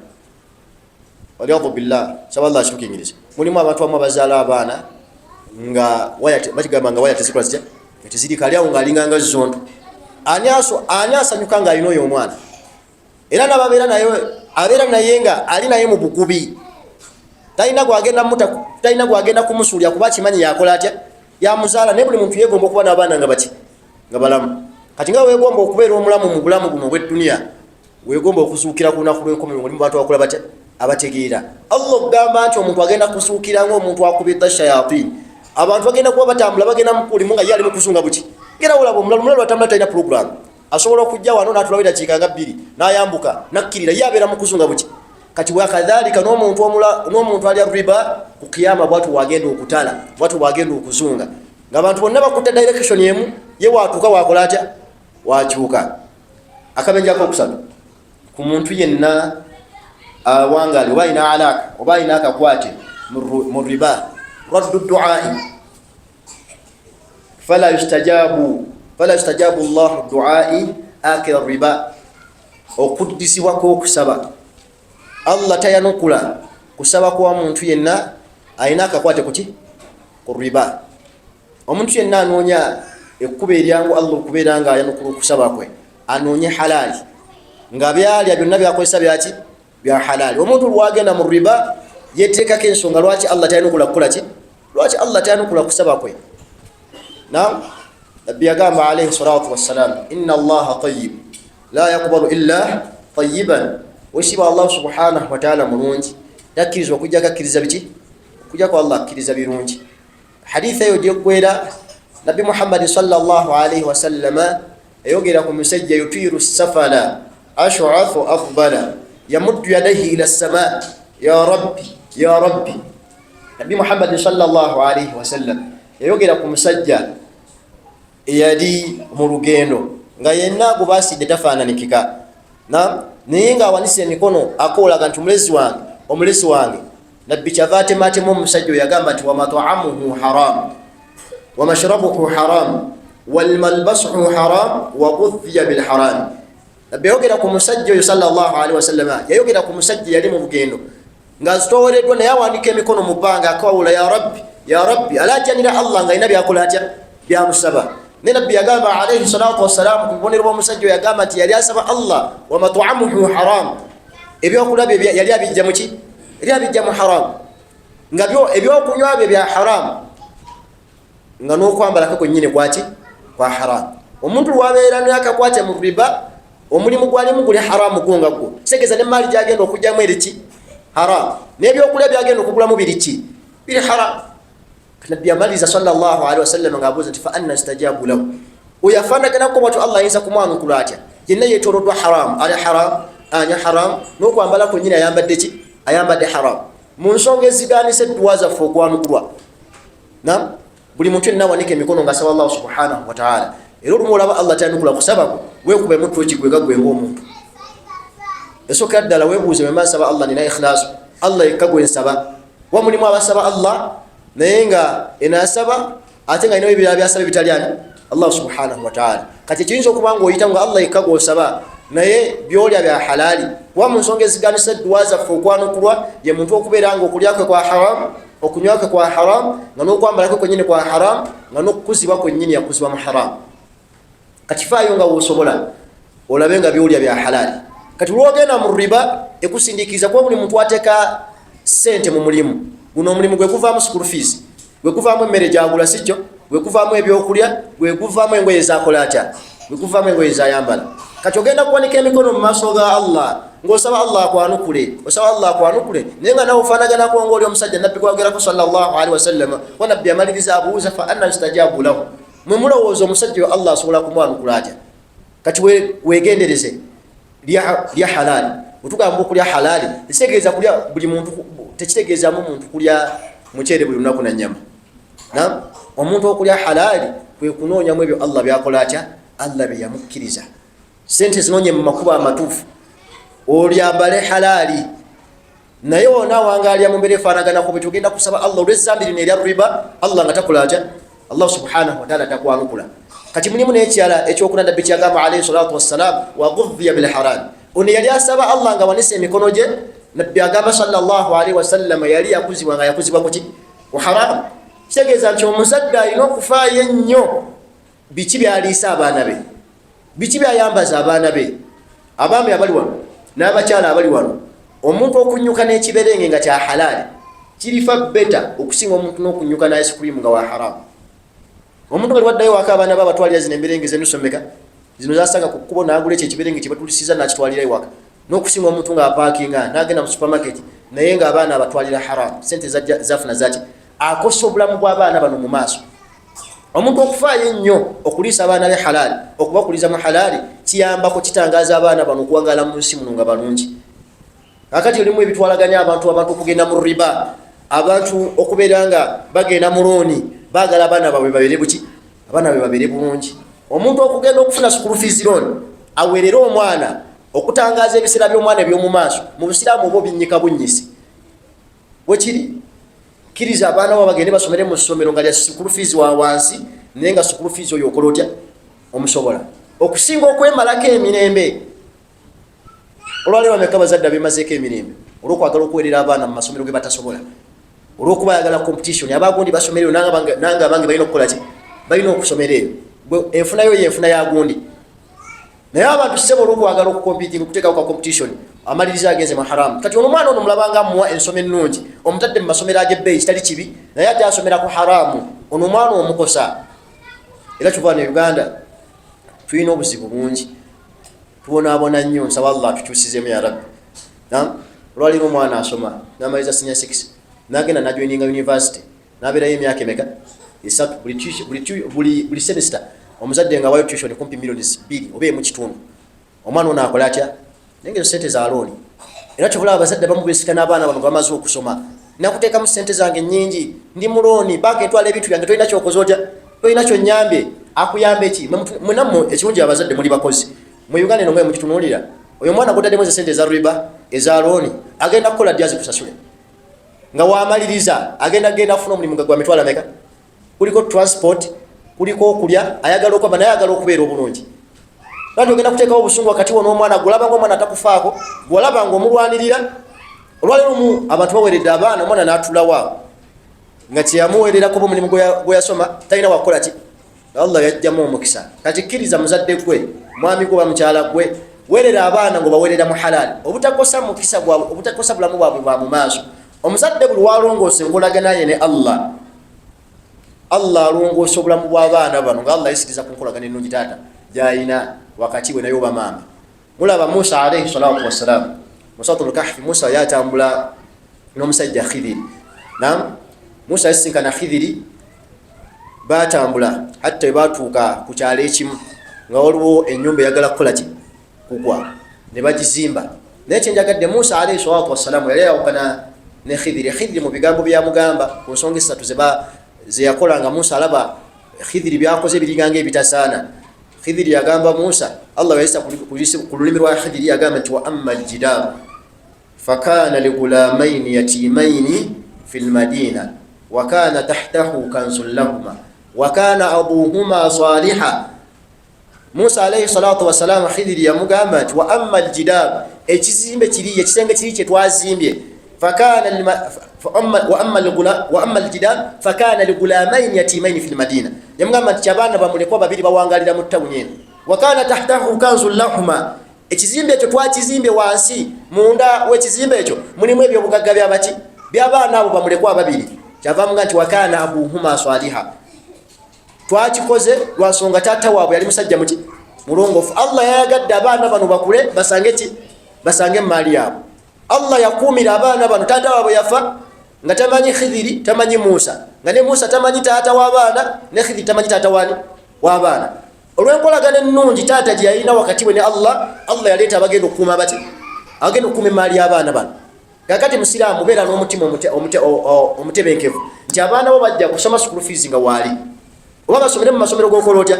Waliyadu billah, saba Allah akitukingiriza. Mulimu abantu abamu abazaala abaana nga bakigamba nga waya tezikola zitya, nga tezirika, ali awo ng'alinganga zonto. Ani asanyuka ng'alina oyo omwana? Era nababeera naye, abeera naye nga ali naye mu bugubi, talina gwagenda muta, talina gwagenda kumusuulya, kuba akimanyi yakola atya, yamuzaala. Naye buli muntu yeegomba okuba n'abaana nga baki, nga balamu. Kati nga weegomba okubeera omulamu mu bulamu buno obw'edduniya, weegomba okuzuukira ku lunaku lw'enkomerero ng'oli mu bantu abakola batya, abategeera. Allah okugamba nti omuntu agenda kuzuukira ng'omuntu akubidda shayatin, abantu bagenda kuba batambula bagenda mukulimu nga ye ali mu kuzunga buki. Ngera olaba omulalu, omulalu atambula talina program, asobola okujja wano n'atulawo edakiika nga 2 n'ayambuka nakkirira, ye abeera mu kuzunga buki. Kati wakadhalika n'omuntu alya riba ku kiyama bwatu wagenda okutala, bwatu bwagenda okuzunga ng'abantu bonna bakutte direction emu, ye watuuka wakola atya, wakyuka. Akabenje akokusatu ku muntu yenna awangali oba alina alaka oba alina akakwate mu riba, raddu duai, fala yustajabu llahu duai akira riba, okuddisibwa kw'okusaba. Allah tayanukula kusaba kwa muntu yenna alina akakwate kuki, ku riba. Omuntu yenna anoonya ekkuba eryangu Allah okubeera nga ayanukula okusaba kwe, anoonye halaali, nga byalya byonna byakozesa byaki, bya halaali. Omuntu lwagenda mu riba yeteekako ensonga lwaki Allah tayanukula kukola ki, lwaki Allah tayanukula kusaba kwe. Nam nabbi yagamba alaihi salatu wassalam, inna Allaha tayib la yakbalu illa tayiban. Wekitiibwa Allah subhanahu wataala mulungi, takkiriza okujjako akkiriza biki? Okujjako Allah akkiriza birungi. Haditha eyo gyeggwera, Nabbi Muhammadi sallallahu alaihi wasallama eyogera ku musajja yutiiru safala ashuathu afdala yamuddu yadaihi ila ssama ya rabbi ya rabbi. Nabbi Muhammadi sallallahu alaihi wasallam yayogera ku musajja eyali mu lugendo nga yenna gubasidde tafaananikika, naye nga awanise emikono akoolaga nti omulezi wange, omulezi wange. Nabbi kyava atematema omusajja oyo, yagamba nti wamataamuhu haram wamashrabuhu haram walmalbasuhu haram waguthiya bilharam. Nabbi yayogera ku musajja oyo salllahalihi wasallama, yayogera ku musajja yali mu lugendo ng'azitoowereddwa, naye awanika emikono mu bbanga akawula ya rabbi ya rabbi, alajanira Allah nga alina byakola atya, byamusaba. Naye Nabbi yagamba alaihi salatu wassalamu ku bubonero bw'omusajja oyo, yagamba nti yali asaba Allah wamataamuhu haram, ebyokulya bye yali abijja muki? Yali abijja mu haram, nga ebyokunywa bye bya haram, nga n'okwambalako kwennyini kwaki? Kwa haram. Omuntu lwabeera nakakwate mu riba, omulimu gwalimu guli haramu gwonga gwo, kitegeeza nemaali gyagenda okugyamu eriki? Haram. N'ebyokulya byagenda okugulamu biriki? Biri haram. Nabbi amaliriza salllahalihi wasallama ngaabuuza nti fa anna stajabu lahu, oyo afaanaganako bwatyo Allah ayinza kumwanukula atya? Yenna yetoloddwa haramu, ali haram, anya haram, n'okwambala kwennyini ayambadde ki? Ayambadde haram. Mu nsonga eziganisa edduwa zaffe okwanukulwa, nam buli muntu yenna awanika emikono nga asaba Allah subhanahu wataala, era olumu olaba Allah tayanukula kusabako, wekuba emutwe ekigwega gwe ngaomuntu. Esookera ddala webuuze, wemba nsaba Allah nina ikhlaasu? Allah yekka gwe nsaba? Kuba mulimu abasaba Allah naye nga enasaba ate nga alinawo ebirala byasaba ebitali ani? Allah subhanahu wataala. Kati ekiyinza okuba nga oyita nga Allah yekka gwosaba, naye byolya bya halaali? Kuba mu nsonga eziganisa edduwa zaffe okwanukulwa ye muntu okubeera nga okulya kwe kwa haramu, okunywa kwe kwa haram, nga n'okwambala kwe kwennyini kwa haram, nga n'okukuzibwa kwennyini yakuzibwa mu haram. Kati faayo nga wosobola olabe nga byolya bya halaali. Kati lwogenda mu riba ekusindiikiriza, kuba buli muntu ateeka sente mu mulimu guno, omulimu gwe guvaamu school fees, gwe guvaamu emmere gyagula, sikyo? Gwe guvaamu ebyokulya, gwe guvaamu engoye zakola atya, gwe guvaamu engoye zayambala. Kati ogenda kuwanika emikono mu maaso ga Allah ng'osaba Allah akwanukule, osaba Allah akwanukule, naye nga nawe ofaanaganako ngaoli omusajja nabbi gwagerako sallallahu alaihi wasallama. Wa nabbi amaliriza abuuza fa anna yustajabu lahu, mwe mulowooza omusajja oyo Allah asobola kumwanukula atya? Kati wegendereze, lya halaali. Wetugamba okulya halaali tekitegeeza kulya buli muntu, tekitegeezamu muntu kulya muceere buli lunaku na nyama. Na omuntu okulya halaali kwe kunoonyamu ebyo Allah byakola atya, Allah bye yamukkiriza. Sente zinoonye mu makubo amatuufu, olyambale halaali, naye ona awangalira mu mbeera efaanaganako bwe tugenda kusaba Allah olw'ezambi lino erya riba, Allah nga takola atya? Allah subhanahu wataala takwanukula. Kati mulimu n'ekirala ekyokuna, Nabbi kyagamba alaihi salatu wassalam wagudhiya bilharam. Ono yali asaba Allah nga wanise emikono gye, Nabbi agamba sallallahu alaihi wasallama yali yakuzibwa nga yakuzibwa kuki? Ku haramu. Kitegeeza nti omuzadde alina okufaayo ennyo biki byaliisa abaana be, biki byayambaza abaana be. Abaami abali wano n'abakyala abali wano, omuntu okunyuka n'ekiberenge nga kya halaali kirifa beta okusinga omuntu n'okunyuka ne ice cream nga wa haramu. Omuntu nga liwaddayo waka, abaana ba batwalira zino emberenge zenusomeka zino zasanga ku kkubo, n'agula ekyo ekiberenge kyebatulisiza n'akitwalira ewaka, n'okusinga omuntu ng'apaakinga n'agenda mu supermarket naye ng'abaana abatwalira haramu. Sente zafuna zaki? Akosa obulamu bw'abaana bano mu maaso. Omuntu okufaayo ennyo okuliisa abaana be halaali, okubakuliza mu halaali, kiyambako kitangaza abaana bano okuwangaala mu nsi muno nga balungi. Kakati olimu ebitwalaganya abantu okugenda mu riba, abantu okubeera nga bagenda mu looni, baagala abaana baabwe babeere buki? Abaana baabwe babeere bulungi. Omuntu okugenda okufuna school fees loan aweerere omwana okutangaza ebiseera by'omwana eby'omu maaso, mu busiraamu oba obinnyika bunnyisi. Wekiri kkiriza abaana bo bagende basomere mu ssomero nga lya school fees wa wansi, naye nga school fees oyo okola otya? Omusobola, okusinga okwemalako emirembe. Olwaleero bameka abazadde abemazeeko emirembe olwokwagala okuweerera abaana mu masomero ge batasobola, olwokuba ayagala competition, abagundi basomera eyo, nange abange balina okukola ki? Balina okusomera eyo. Enfunayo yenfuna ya gundi, naye abantu sebo olwokwagala okucompetinga, okuteekawo ka competition, amaliriza agenze mu haramu. Kati ono omwana ono mulabanga amuwa ensoma ennungi, omutadde mu masomero ag'ebbeeyi, kitali kibi, naye ate asomera ku haramu. Ono omwana omukosa. Era kyova ne Uganda tulina obuzibu bungi, tubonaabona nnyo. Nsaba Allah atukyusizemu ya rabbi. Olwaliro omwana asoma namaliza senior 6, nagenda najoininga university, nabeerayo emyaka emeka? 3. Buli semester omuzadde nga wayo tuition kumpi miliyoni 2 oba emu kitundu. Omwana ono akola atya? Naye nga ezo sente za looni. Era kyobulaba abazadde abamu besika n'abaana bano nga bamaze okusoma, nakuteekamu sente zange nyingi, ndi mu looni, banka etwala ebintu byange, tolina kyokoze otya, tolina kyonyambye. Akuyambe ki? Mwenammwe ekirungi abazadde muli bakozi mu Uganda eno, mwe mukitunuulira. Oyo omwana gwotaddemu ezo sente eza riba, eza looni, agenda kukola ddi azikusasule? Nga wamaliriza agenda genda afuna omulimu nga gwa mitwalo meka? Kuliko transport, kuliko okulya, ayagala okwamba, naye ayagala okubeera obulungi. Lwaki ogenda kuteekawo obusungu wakati wo n'omwana? Gwolaba nga omwana atakufaako, gwolaba nga omulwanirira. Olwaleero mu abantu baweredde abaana, omwana n'atulawo nga kyeyamuweererako oba omulimu gwe yasoma talina wakukola ki. Allah yajjamu omukisa. Kati kkiriza muzadde gwe, mwami gwe oba mukyala gwe, weerera abaana ng'obaweerera mu halaali, obutakosa mukisa gwabwe, obutakosa bulamu bwabwe bwa mu maaso. Omuzadde buli walongoosa enkolagana ye ne Allah, Allah alongoosa obulamu bw'abaana bano, nga Allah yisiriza ku nkolagana ennungi taata gy'alina wakati we naye oba maama. Mulaba Musa alaihi salatu wassalam mu Suratul Kahfi, Musa yatambula n'omusajja Khidiri. Nam Musa yasisinkana Khidiri, batambula hatta batuuka ku kyalo ekimu nga waliwo ennyumba eyagala kukola ki? Kugwa, ne bagizimba. Naye kyenjagadde, Musa alaihi salatu wassalamu yali ayawukana ne Khidiri. Khidiri mu bigambo byamugamba ku nsonga esatu zeyakola, nga Musa alaba Khidiri byakoze biringanga ebitasaana, Khidiri yagamba Musa, Allah yayisa ku lulimi lwa Khidiri, yagamba nti wa amma aljidaru fakana ligulamaini yatimaini fi lmadina wakana tahtahu kanzun lahuma wakana abuhuma saliha. Musa alaihi salatu wassalam, Khidiri yamugamba nti wa amma aljidaru, ekizimbe kiri, ekisenge kiri kyetwazimbye, wa amma aljidar fakana ligulamaini yatimaini fi lmadina, yamugamba nti kyabaana bamulekwa babiri bawangalira mu tawuni eno, wakana tahtahu kanzun lahuma, ekizimbe ekyo twakizimbye, wansi munda w'ekizimbe ekyo mulimu ebyobugagga byabaki? By'abaana abo bamulekwa ababiri. Kyavamuga nti wakana abuhuma saliha, twakikoze lwansonga taata waabwe yali musajja muki? Mulongoofu. Allah yayagadde abaana bano bakule basange ki? Basange emaali yaabwe. Allah yakuumira abaana bano. Taata waabwe yafa nga tamanyi Khidhiri, tamanyi Musa, nga ne Musa tamanyi taata w'abaana, ne Khidhiri tamanyi taata wani? W'abaana. Olw'enkolagana ennungi taata gye yalina wakati we ne Allah, Allah yaleeta abagenda okukuuma bati? Abagenda okukuuma emaali y'abaana bano. Kakati musiraamu, beera n'omutima omutebenkevu nti abaana bo bajja kusoma school fees nga waali, oba basomere mu masomero gokola otya,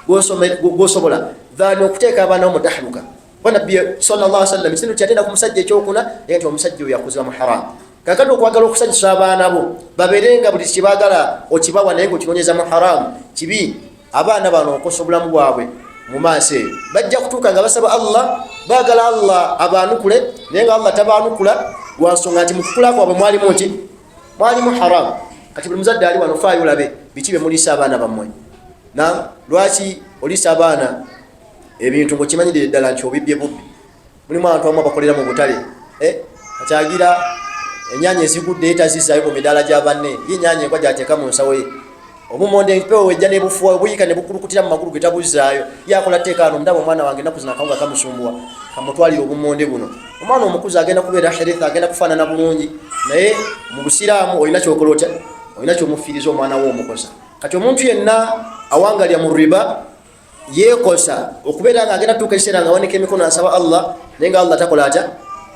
gosobola, than okuteeka abaana bo mu tahluka. Kuba Nabbi sallallahu sallam ekintu kyatenda ku musajja ekyokuna ye nti omusajja oyo yakuziba mu haramu. Kakati okwagala okusanyusa abaana bo babeere nga buli kyebaagala okibawa, naye nga okinoonyeza mu haramu, kibi. Abaana bano okosa obulamu bwabwe mu maaso eyo. Bajja kutuuka nga basaba Allah, baagala Allah abaanukule, naye nga Allah tabaanukula lwansonga nti mu kukula kwabwe mwalimu ki? Mwalimu haramu. Kati buli muzadde ali wano, faayo olabe biki bye muliisa abaana bammwe. Na lwaki oliisa abaana ebintu ngaokimanyirire ddala nti obibbye bubbi? Mulimu abantu abamu abakolera mu butale, eh, kati agira enyanya ezigudde etazizaayo mu midaala gya banne, ye enyanya engwa gyateeka mu nsawo ye. Obumonde empewo wejja nebufuwa, obuyika ne bukulukutira mu magulu ge, tabuzaayo. Ye akola teeka ano, ndaba omwana wange ennaku zino akawunga kamusumbuwa, kamutwalire obumonde buno. Omwana omukuzi agenda kubeera healthy, agenda kufaanana bulungi, naye mu busiraamu olina kyokola otya? Olina kyomufiiriza omwana wo, omukosa. Kati omuntu yenna awangalya mu riba yeekosa okubeera nga agenda tuuka ekiseera nga awanika emikono asaba Allah, naye nga Allah takola atya?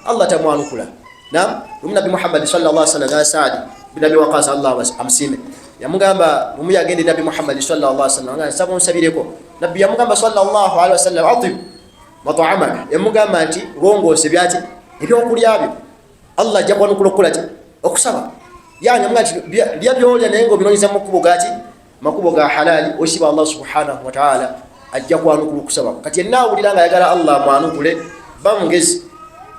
Allah tamwanukula. Nam lumu Nabbi Muhammadi sallallahu sallam ga Saadi bin Abi Waqas, Allah amusiime, yamugamba lumu yagenda Nabbi Muhammadi sallallahu sallam nga nsaba onsabireko. Nabbi yamugamba sallallahu alaihi wasallam, atib mat'amaka, yamugamba nti lwongoose byaki? Ebyokulya byo, Allah ajja kwanukula okukola ki? Okusaba. Yani amuga nti lya byolya, naye nga obinonyeza mu makubo gaki? Makubo ga halali. Osiba Allah subhanahu wataala ajja kwanukula okusaba. Kati yenna awulira nga ayagala Allah amwanukule, ba mugezi,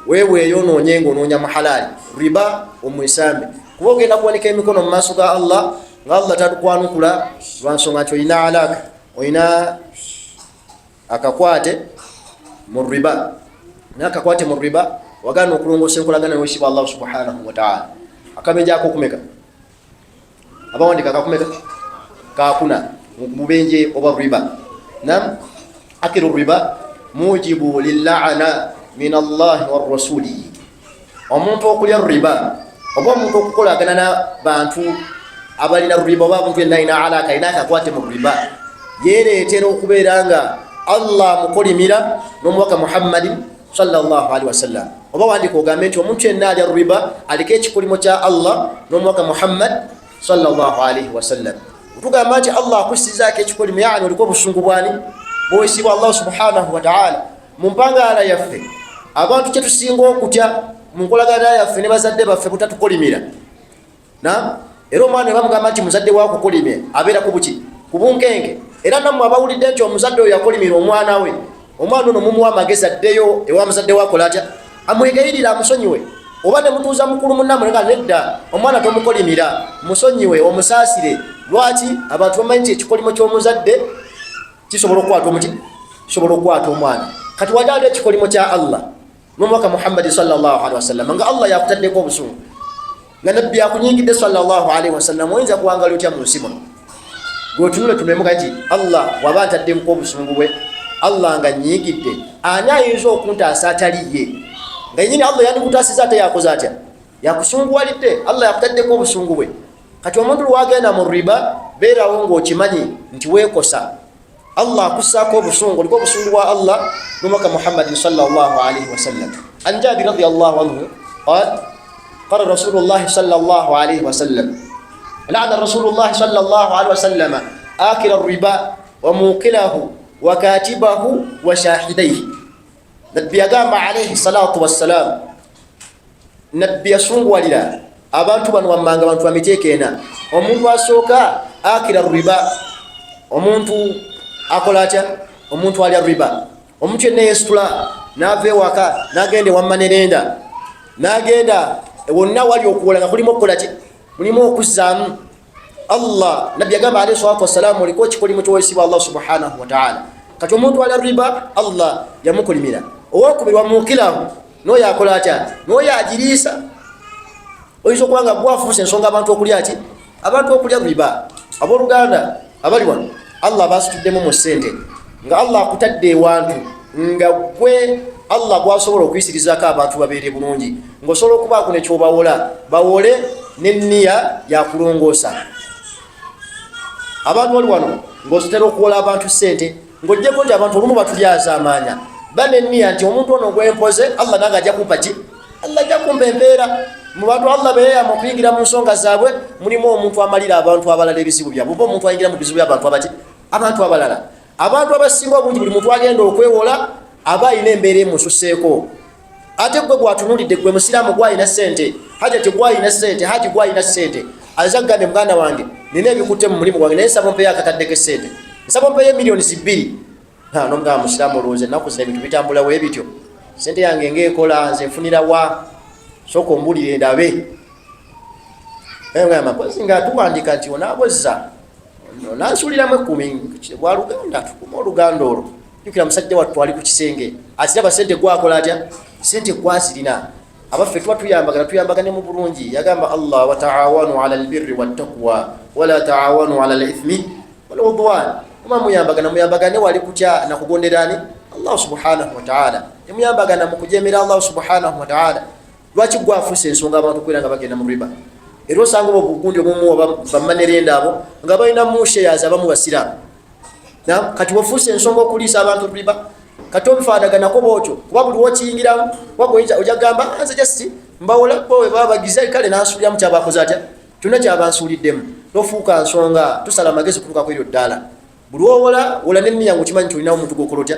weeweeyo onoonye nga onoonya mu halali, riba omwesambe, kuba ogenda kuwanika emikono mu maaso ga Allah nga Allah tatukwanukula lwansonga nti olina alaka, olina akakwate mu riba. Naye akakwate mu riba, wagaana okulongoosa enkolagana nowekitiibwa Allah subhanahu wataala. Akabenje akokumeka abawandika? Akakumeka? Kakuna mububenje oba riba. Nam akiru riba mujibu lillaana min Allahi warasuli. Omuntu okulya riba oba omuntu okukolagana nabantu abalina riba oba omuntu yenna alina alaka, alina akakwate mu riba, yereetera okubeera nga Allah amukolimira n'omubaka Muhammadin salllahalihi wasallam. Oba wandika ogambe nti omuntu yenna alya riba aliko ekikolimo kya Allah n'omubaka Muhammad salllahalihi wasallam. Tugamba nti Allah akussizaako ekikolimo, yani oliko obusungu bwani bwesibwa Allah subhanahu wataala. Mu mpangaala yaffe, abantu kyetusinga okutya mu nkolagana yaffe ne bazadde baffe butatukolimira. Na era omwana bamugamba nti muzadde wakukolimye, abeera ku buki? Ku bunkenke. Era nammwe abawulidde nti omuzadde oyo yakolimira omwana we, omwana ono mumuwa amagezi addeyo ewa muzadde wakola atya? Amwegayirira amusonyiwe. Oba ne mutuuza mukulu munnamwe nga nedda, omwana tomukolimira, musonyiwe, omusaasire. Lwaki? Abantu bamanyi nti ekikolimo ky'omuzadde kisobola okukwata omuki, kisobola okukwata omwana. Kati wali ali ekikolimo kya Allah n'omubaka Muhammadi salllahalihi wasallam, nga Allah yakutaddeko obusungu, nga nabbi akunyingidde salllahalihi wasallam, oyinza kuwangali otya mu nsi muno? Gweotunule tunemuga nti Allah waba ntaddemku obusungu bwe, Allah nga nyingidde, ani ayinza okuntaasa atali ye? Nga yenyini Allah yandikutaasiza, ate yakoze atya? Yakusunguwalidde, Allah yakutaddeko obusungu bwe. Kati omuntu lwagenda mu riba, beerawo ngaokimanyi nti weekosa, Allah akussaako obusungu, oliko obusungu bwa Allah nomubaka Muhammadin salllahalihi wasallam. An Jabir radiallahu anhu qal qala rasulullahi salllahalihi wasallam, lana rasulullahi salllahalihi wasallama akila riba wa mukilahu wa katibahu wa shahidaihi. Nabbi yagamba alaihi salatu wassalam, nabbi yasunguwalira abantu bano wammanga, abantu bamiteeka ena. Omuntu asooka, akira riba, omuntu akola atya? Omuntu alya riba. Omuntu yenna yesitula nava ewaka nagenda ewammanerenda, nagenda wonna wali okuwola nga kulimu okukolaki? Mulimu okuzzaamu. Allah, nabbi yagamba alaihi salatu wassalamu, oliko ekikolimo kyowesibwa Allah subhanahu wataala. Kati omuntu alya riba, Allah yamukolimira. Owokubiri, wamukilahu, noyo akola atya? Noyo agiriisa. Oyinza okuba nga gwafuusa ensonga abantu okulya ki? Abantu okulya riba. Abooluganda abali wano, Allah basituddemu mu ssente, nga Allah akutadde ewantu nga gwe Allah gwasobola okuyisirizaako abantu babeere bulungi, ngaosobola okubaako nekyobawola, bawole neniya yakulongoosa. Abantu bali wano ngaozitera okuwola abantu ssente, ngaogyeko nti abantu olumu batulyaza amaanya, baneniya nti omuntu ono gwempoze, Allah nange ajja kumpa ki? Allah ajja kumpa empeera. Mu bantu Allah beyeyama okuyingira mu nsonga zaabwe mulimu omuntu amalira abantu abalala ebizibu byabwe, oba omuntu ayingira mu bizibu byabantu abaki? Abantu abalala. Abantu abasinga obungi, buli muntu agenda okwewola aba alina embeera emususeeko. Ate gwe gwatunulidde, gwe musiraamu gwalina sente, hajati gwalina sente, haji gwalina sente, aza kugambye, muganda wange, nina ebikutte mu mulimu gwange, naye nsaba ompeyo akakaddeko esente, nsaba ompeyo emiliyoni 2. Nomugamba, musiraamu, olowooza ennaku zino ebintu bitambulawo ebityo? Sente yange ngaekola, nze nfunira wa? Sooka ombulire ndabe. Mpozi nga tuwandika nti onaabozza onansuuliramu 10 bwaluganda, tukuma oluganda olwo. Jukira musajja wattu ali ku kisenge akiraba, sente gwakola atya? Sente gwazirina. Abaffe, tuba tuyambagana, tuyambagane mu bulungi. Yagamba Allah, wataawanu ala albirri wattaqwa wala taawanu ala lithmi waludwan. Oba muyambagana, muyambagane wali kutya nakugonderani Allah subhanahu wataala, temuyambagana mu kujemera Allah subhanahu wataala. Lwaki gwafuusa ensonga abantu okubeera nga bagenda mu riba? Era osanga oba obugundi obumu bamanerenda abo nga balina mu shares, abamu basiraamu. Kati wafuusa ensonga okuliisa abantu riba. Kati obifaanaganako bwotyo, kuba buli wokiyingiramu ojja kugamba, nze just mbawola, bo we baba bagize, kale nansuuliramu kyabakoze atya, kyonna kyabansuuliddemu. Tofuuka nsonga, tusala amagezi kutuukako eryo ddala. Buli wowola, wola neniya nga okimanyi nti olinawo omuntu gwokola otya?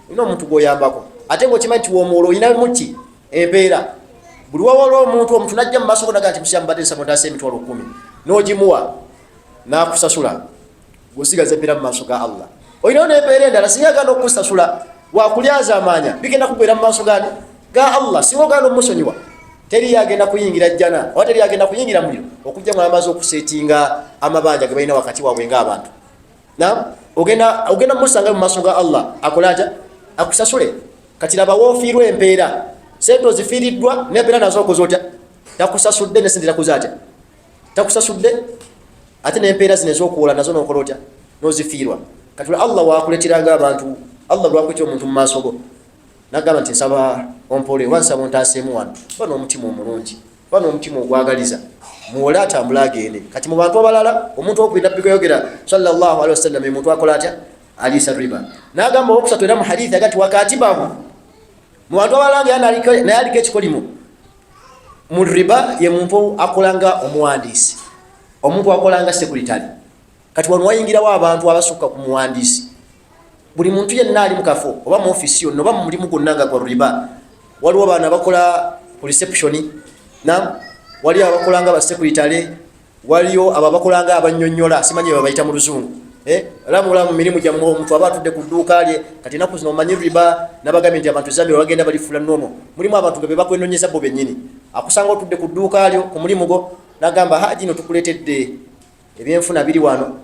Olina omuntu gwoyambako, ate nga okimanyi nti womuwola olina muki? Empeera. Buli wowola omuntu, omuntu najja mu maaso gonaga nti musiramu, badde nsaba ontaasa emitwalo 10, n'ogimuwa n'akusasula, gosigaza empeera mu maaso ga Allah. Olinawo nempeera endala. Singa aganda okukusasula, wakulyaza amaanya, bigenda kugwera mu maaso gani? Ga Allah. Singa oganda omusonyiwa, teriyo agenda kuyingira jjana oba teriyo agenda kuyingira muliro okujja nga bamaze okusetinga amabanja ge balina wakati waabwe ng'abantu. Ogenda mumusanga mu maaso ga Allah, akole atya? Akusasule. Kati laba woofiirwa empeera, sente ozifiiriddwa nempeera nazo okoze otya? Takusasudde, nesente takuze atya? Takusasudde, ate nempeera zino ezokuwola nazo nokola otya? Nozifiirwa. Kati Allah wakuleteranga abantu, Allah lwakuletera omuntu mu maaso go. Nagamba nti nsaba ompole oba nsaba ontaaseemu wano. Ba n'omutima omulungi, ba n'omutima ogwagaliza, muwole atambule agende. Kati mu bantu abalala, omuntu owokubiri Nabbi gweyogera sallallahu alaihi wasallam, omuntu akola atya? Aliisa riba. Nagamba owokusatu era mu hadithi agati wakatibahu, mu bantu abalala nga naye aliko ekikolimo mu riba, ye muntu akola nga omuwandiisi, omuntu akola nga sekuritale. Kati wano wayingirawo abantu abasukka ku muwandiisi. Buli muntu yenna ali mu kafo oba mu ofiisi yonna oba mu mulimu gwonna nga gwa riba. Waliwo baana abakola ku reception, na waliyo abakola nga basekuritale, waliyo abo abakola nga abanyonyola, simanyi babayita mu luzungu. Era mula mu mirimu gyammwe, omuntu aba atudde ku dduuka lye. Kati enaku zino omanyi riba, nabagambye nti abantu zambi bagenda balifula nomo. Mulimu abantu nga bebakwenonyeza bo bennyini. Akusanga otudde ku dduuka lyo ku mulimu gwo, nagamba, "Haji, no tukuleetedde ebyenfuna biri wano."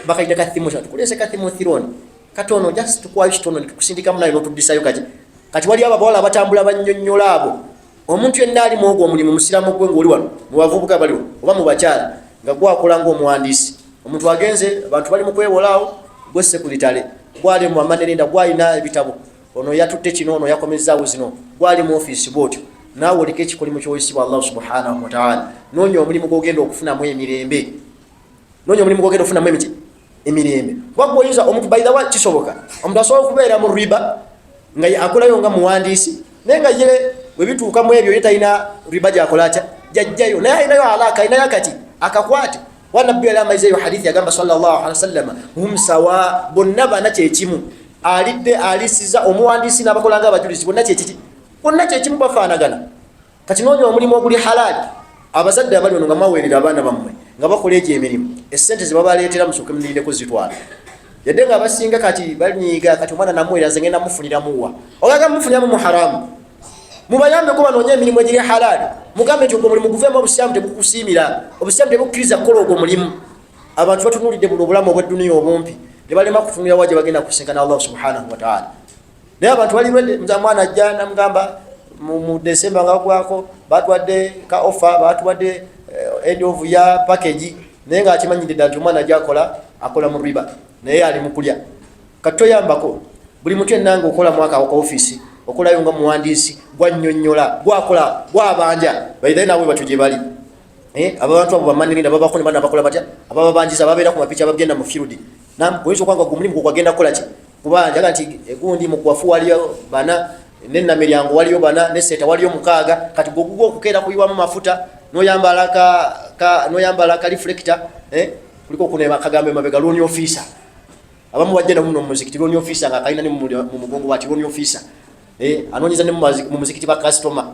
Bakayita kathimu, tukuleese kathimu thironi katono, just tukuwayo kitono netukusindikamu nayo notuddisayo. Kati waliyo abawala abatambula bannyonnyola abo. Omuntu yenna ali muogwo omulimu, musiramu gwe ngaoli wano mu bavubuka baliwo oba mu bakyala, nga gwakola ngaomuwandiisi, omuntu agenze, abantu bali mu kwewolaawo, gwe sekuritale, gwali mu amanerinda, gwalina ebitabo, ono yatutte kino, ono yakomezaawo zino, gwali mu ofiisi bwotyo, naawe oliko ekikolimu kyoyisibwa Allah subhanahu wataala. Noonya omulimu gwogenda okufunamu emirembe, noonya omulimu gwogenda okufunamu emiti emirembe, kuba gwoyinza omuntu, by the way, kisoboka omuntu asobola okubeera mu riba nga akolayo nga muwandiisi, naye nga ye webituukamu ebyo ye talina riba gyakola atya jajjayo, naye alinayo alaka, alinayo akati akakwate. Wanabbi yali amaizeeyo hadithi, yagamba sallallahu alaihi wasallam, hum sawa, bonna bana kyekimu, alidde alisiza omuwandiisi n'abakola nga abajulizi, bonna kyekiki, bonna kyekimu, bafaanagana. Kati noonya omulimu oguli halaali. Abazadde abali ono nga mwaweerera abaana bammwe nga bakola egyo emirimu, essente zebabaleetera musooke mulindeko zitwala, yadde nga abasinga kati banyiiga. Kati omwana namuweera, nze ngenda mufuniramuwa? Ogaga mufuniramu mu haramu. Mubayambeko banoonye emirimu egiri halaali. Mugambe nti ogwo omulimu guveemu, obusiraamu tebukusiimira, obusiraamu tebukkiriza kukola ogwo mulimu. Abantu batunuulidde buno obulamu obwedduniya obumpi, ne balema kutunulira wa gye bagenda kusinkana Allah subhanahu wataala. Naye abantu bali ready. Nza mwana ajja namugamba mu December nga gwako batwadde ka offer, batwadde end of year package, naye nga akimanyidde ddala nti omwana ajakola akola mu riba, naye ali mu kulya. Kati toyambako buli muntu yenna nga okola mwaka ka ofiisi, okolayo nga muwandiisi, gwannyonnyola, gwakola, gwabanja baithaye nawe batyo gye bali. Abantu abo bamanirina babako ne bana bakola batya, abababanjiza babeera ku mapiki abagenda mu field. Oyinza okwanga gwe omulimu gwe gwagenda kukola ki? Kubanja nti egundi mukwafu waliyo bana, nenamiryango waliyo bana, neseta waliyo mukaaga. Kati gwe ogugwo okukeera kuyiwamu mafuta, noyambala noyambala ka reflector, kuliko kunema akagambo emabega, loan officer. Abamu bajja namuno mu muzikiti, loan officer nga kalina ne mu mugongo bwati, loan officer, anoonyeza ne mu muzikiti ba customer.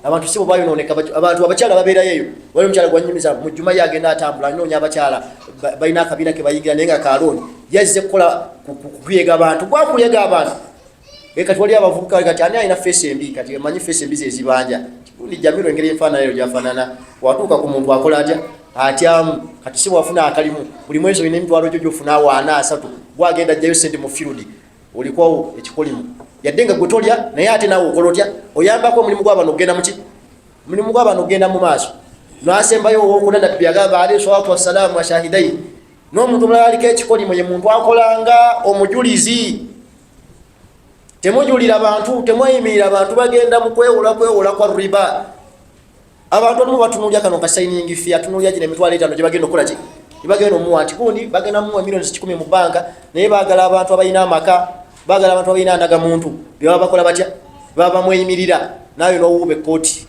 Abantu sibo bayononeka. Abantu abakyala babeerayo eyo. Wali omukyala gwanyumiza mu juma, ye agenda atambula anoonya abakyala balina akabiina ke bayingira, naye nga kalooni yazze kukola kuyega abantu, gwakuyega abantu. Kati wali abavubuka, kati ani alina face embi? Kati manyi face embi zezibanja gundi Jamiro, engeri enfaanana eyo gyafaanana, watuuka ku muntu akola atya? Atyamu. Kati si bwafuna akalimu buli mwezi, olina emitwalo gyo gyofuna awo ana, asatu, gwagenda ajjayo sente mu field, olikwawo ekikolimu, yadde nga gwe tolya, naye ate naawe okola otya? Oyambako omulimu gwabano okugenda muki, omulimu gwabano okugenda mu maaso. Nasembayo owokuna, Nabbi agamba alaihi salatu wassalaamu, ashahidai, n'omuntu omulala aliko ekikolimo ye muntu akolanga omujulizi. Temujulira bantu, temweyimirira bantu bagenda mu kwewola, kwewola kwa riba. Abantu abamu batunulya kano ka signing fee, atunulya gino 50,000 gye bagenda okukola ki, gyebagenda omuwa, nti gundi bagenda muwa 100,000,000 mu banka, naye baagala abantu abalina amaka, baagala abantu abalina ndagamuntu, byebaba bakola batya, baba bamweyimirira, naawe nowuuba ekkooti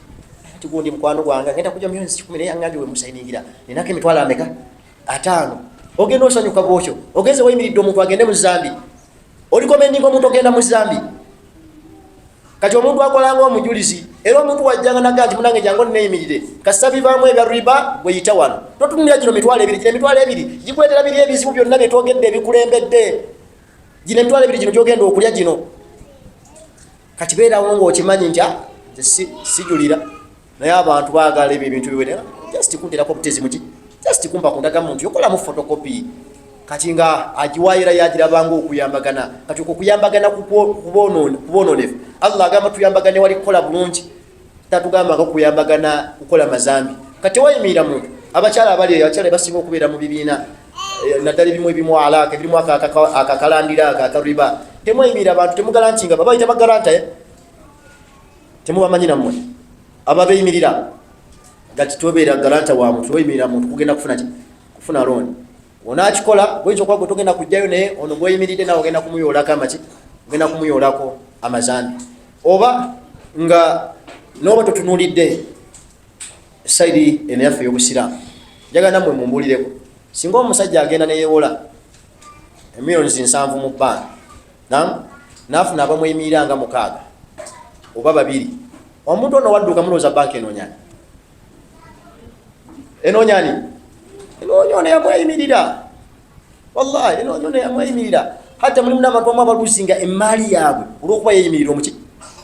nti gundi mukwano gwange agenda kuja 100,000,000, naye aŋŋambye wemusayiningira ninako emitwalo ameka? Ataano. Ogenda osanyuka bwotyo, ogenze weyimiridde omuntu agende mu zambi, olikomendinga omuntu ogenda mu zambi. Kati omuntu akolanga omujulizi, era omuntu wajjanga naga nti munange jangu neyimirire, kasita bivaamu ebya riba, bweyita wano totunulira gino 20,000, gino 20,000 gikuleetera biri ebizibu byonna byetwogedde ebikulembedde, gino 20,000 gino gyogenda okulya gino. Kati beerawo ngaokimanyi nti nze sijulira, naye abantu baagala ebyo ebintu biwere, just kunterako obutezi muki, just kumpa kundaga muntu yokolamu photocopy. Kati nga agiwayira yagirabanga okuyambagana. Kati okwo kuyambagana kubononefu. Allah agamba tuyambagane wali kukola bulungi, tatugambanga kuyambagana kukola mazambi. Kati tewayimirira muntu. Abakyala abali eyo, abakyala basinga okubeera mu bibiina, naddala ebimu ebimu alaka ebirimu akakalandira ako akariba. Temweyimirira abantu, temugalantinga, babayita bagalanta, eh? Temubamanyi nammwe ababeyimirira gati tobeera galanta wa muntu, weyimirira muntu kugenda kufuna ki? Kufuna looni. Onakikola goyinza okuba gwe togenda kujjayo, naye ono gweyimiridde nawe ogenda kumuyoolako amaki, ogenda kumuyoolako amazambi. Oba nga noba totunulidde saidi eno yaffe ey'obusiraamu, njagala nammwe mumbulireko, singa omusajja agenda neyewola emiliyoni 70 mu bbanga, nam nafuna abamweyimirira nga 6 oba 2, omuntu ono wadduka, mulowooza banka enoonyani? Enoonyani? Enoonya ono yamweyimirira. Wallahi, enoonya ono yamweyimirira. Hatta mulimu n'abantu amu abaluzinga emaali yaabwe olwokuba yeyimirira omuki,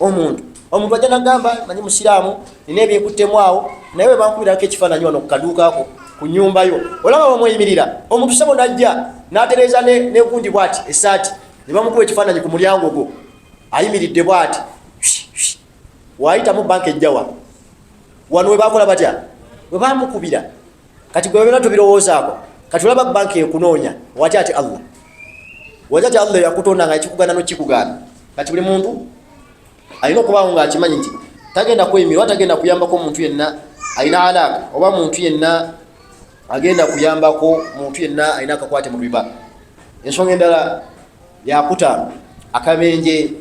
omuntu. Omuntu ajja nagamba, manyi musiraamu, nina ebinkuttemu awo, naye we bankubirako ekifaananyi wano ku kaduukaako ku nyumba yo, olaba bamweyimirira omuntu sebo, najja n'atereeza negundi bwati esaati, ne bamukuba ekifaananyi ku mulyango gwo ayimiridde bwati, waayitamu banka ejjawa wano we bakola batya, we bamukubira. Kati gwe byonna tobirowoozaako. Kati olaba banka ekunoonya watya? Ati Allah watya? Ati Allah yakutonda nga ekikugaana nokikugaana. Kati buli muntu alina okubaawo ngaakimanyi nti tagenda kweyimirwa, tagenda kuyambako muntu yenna alina alaaka, oba muntu yenna agenda kuyambako muntu yenna alina akakwate mu riba. Ensonga endala yakutaano, akabenje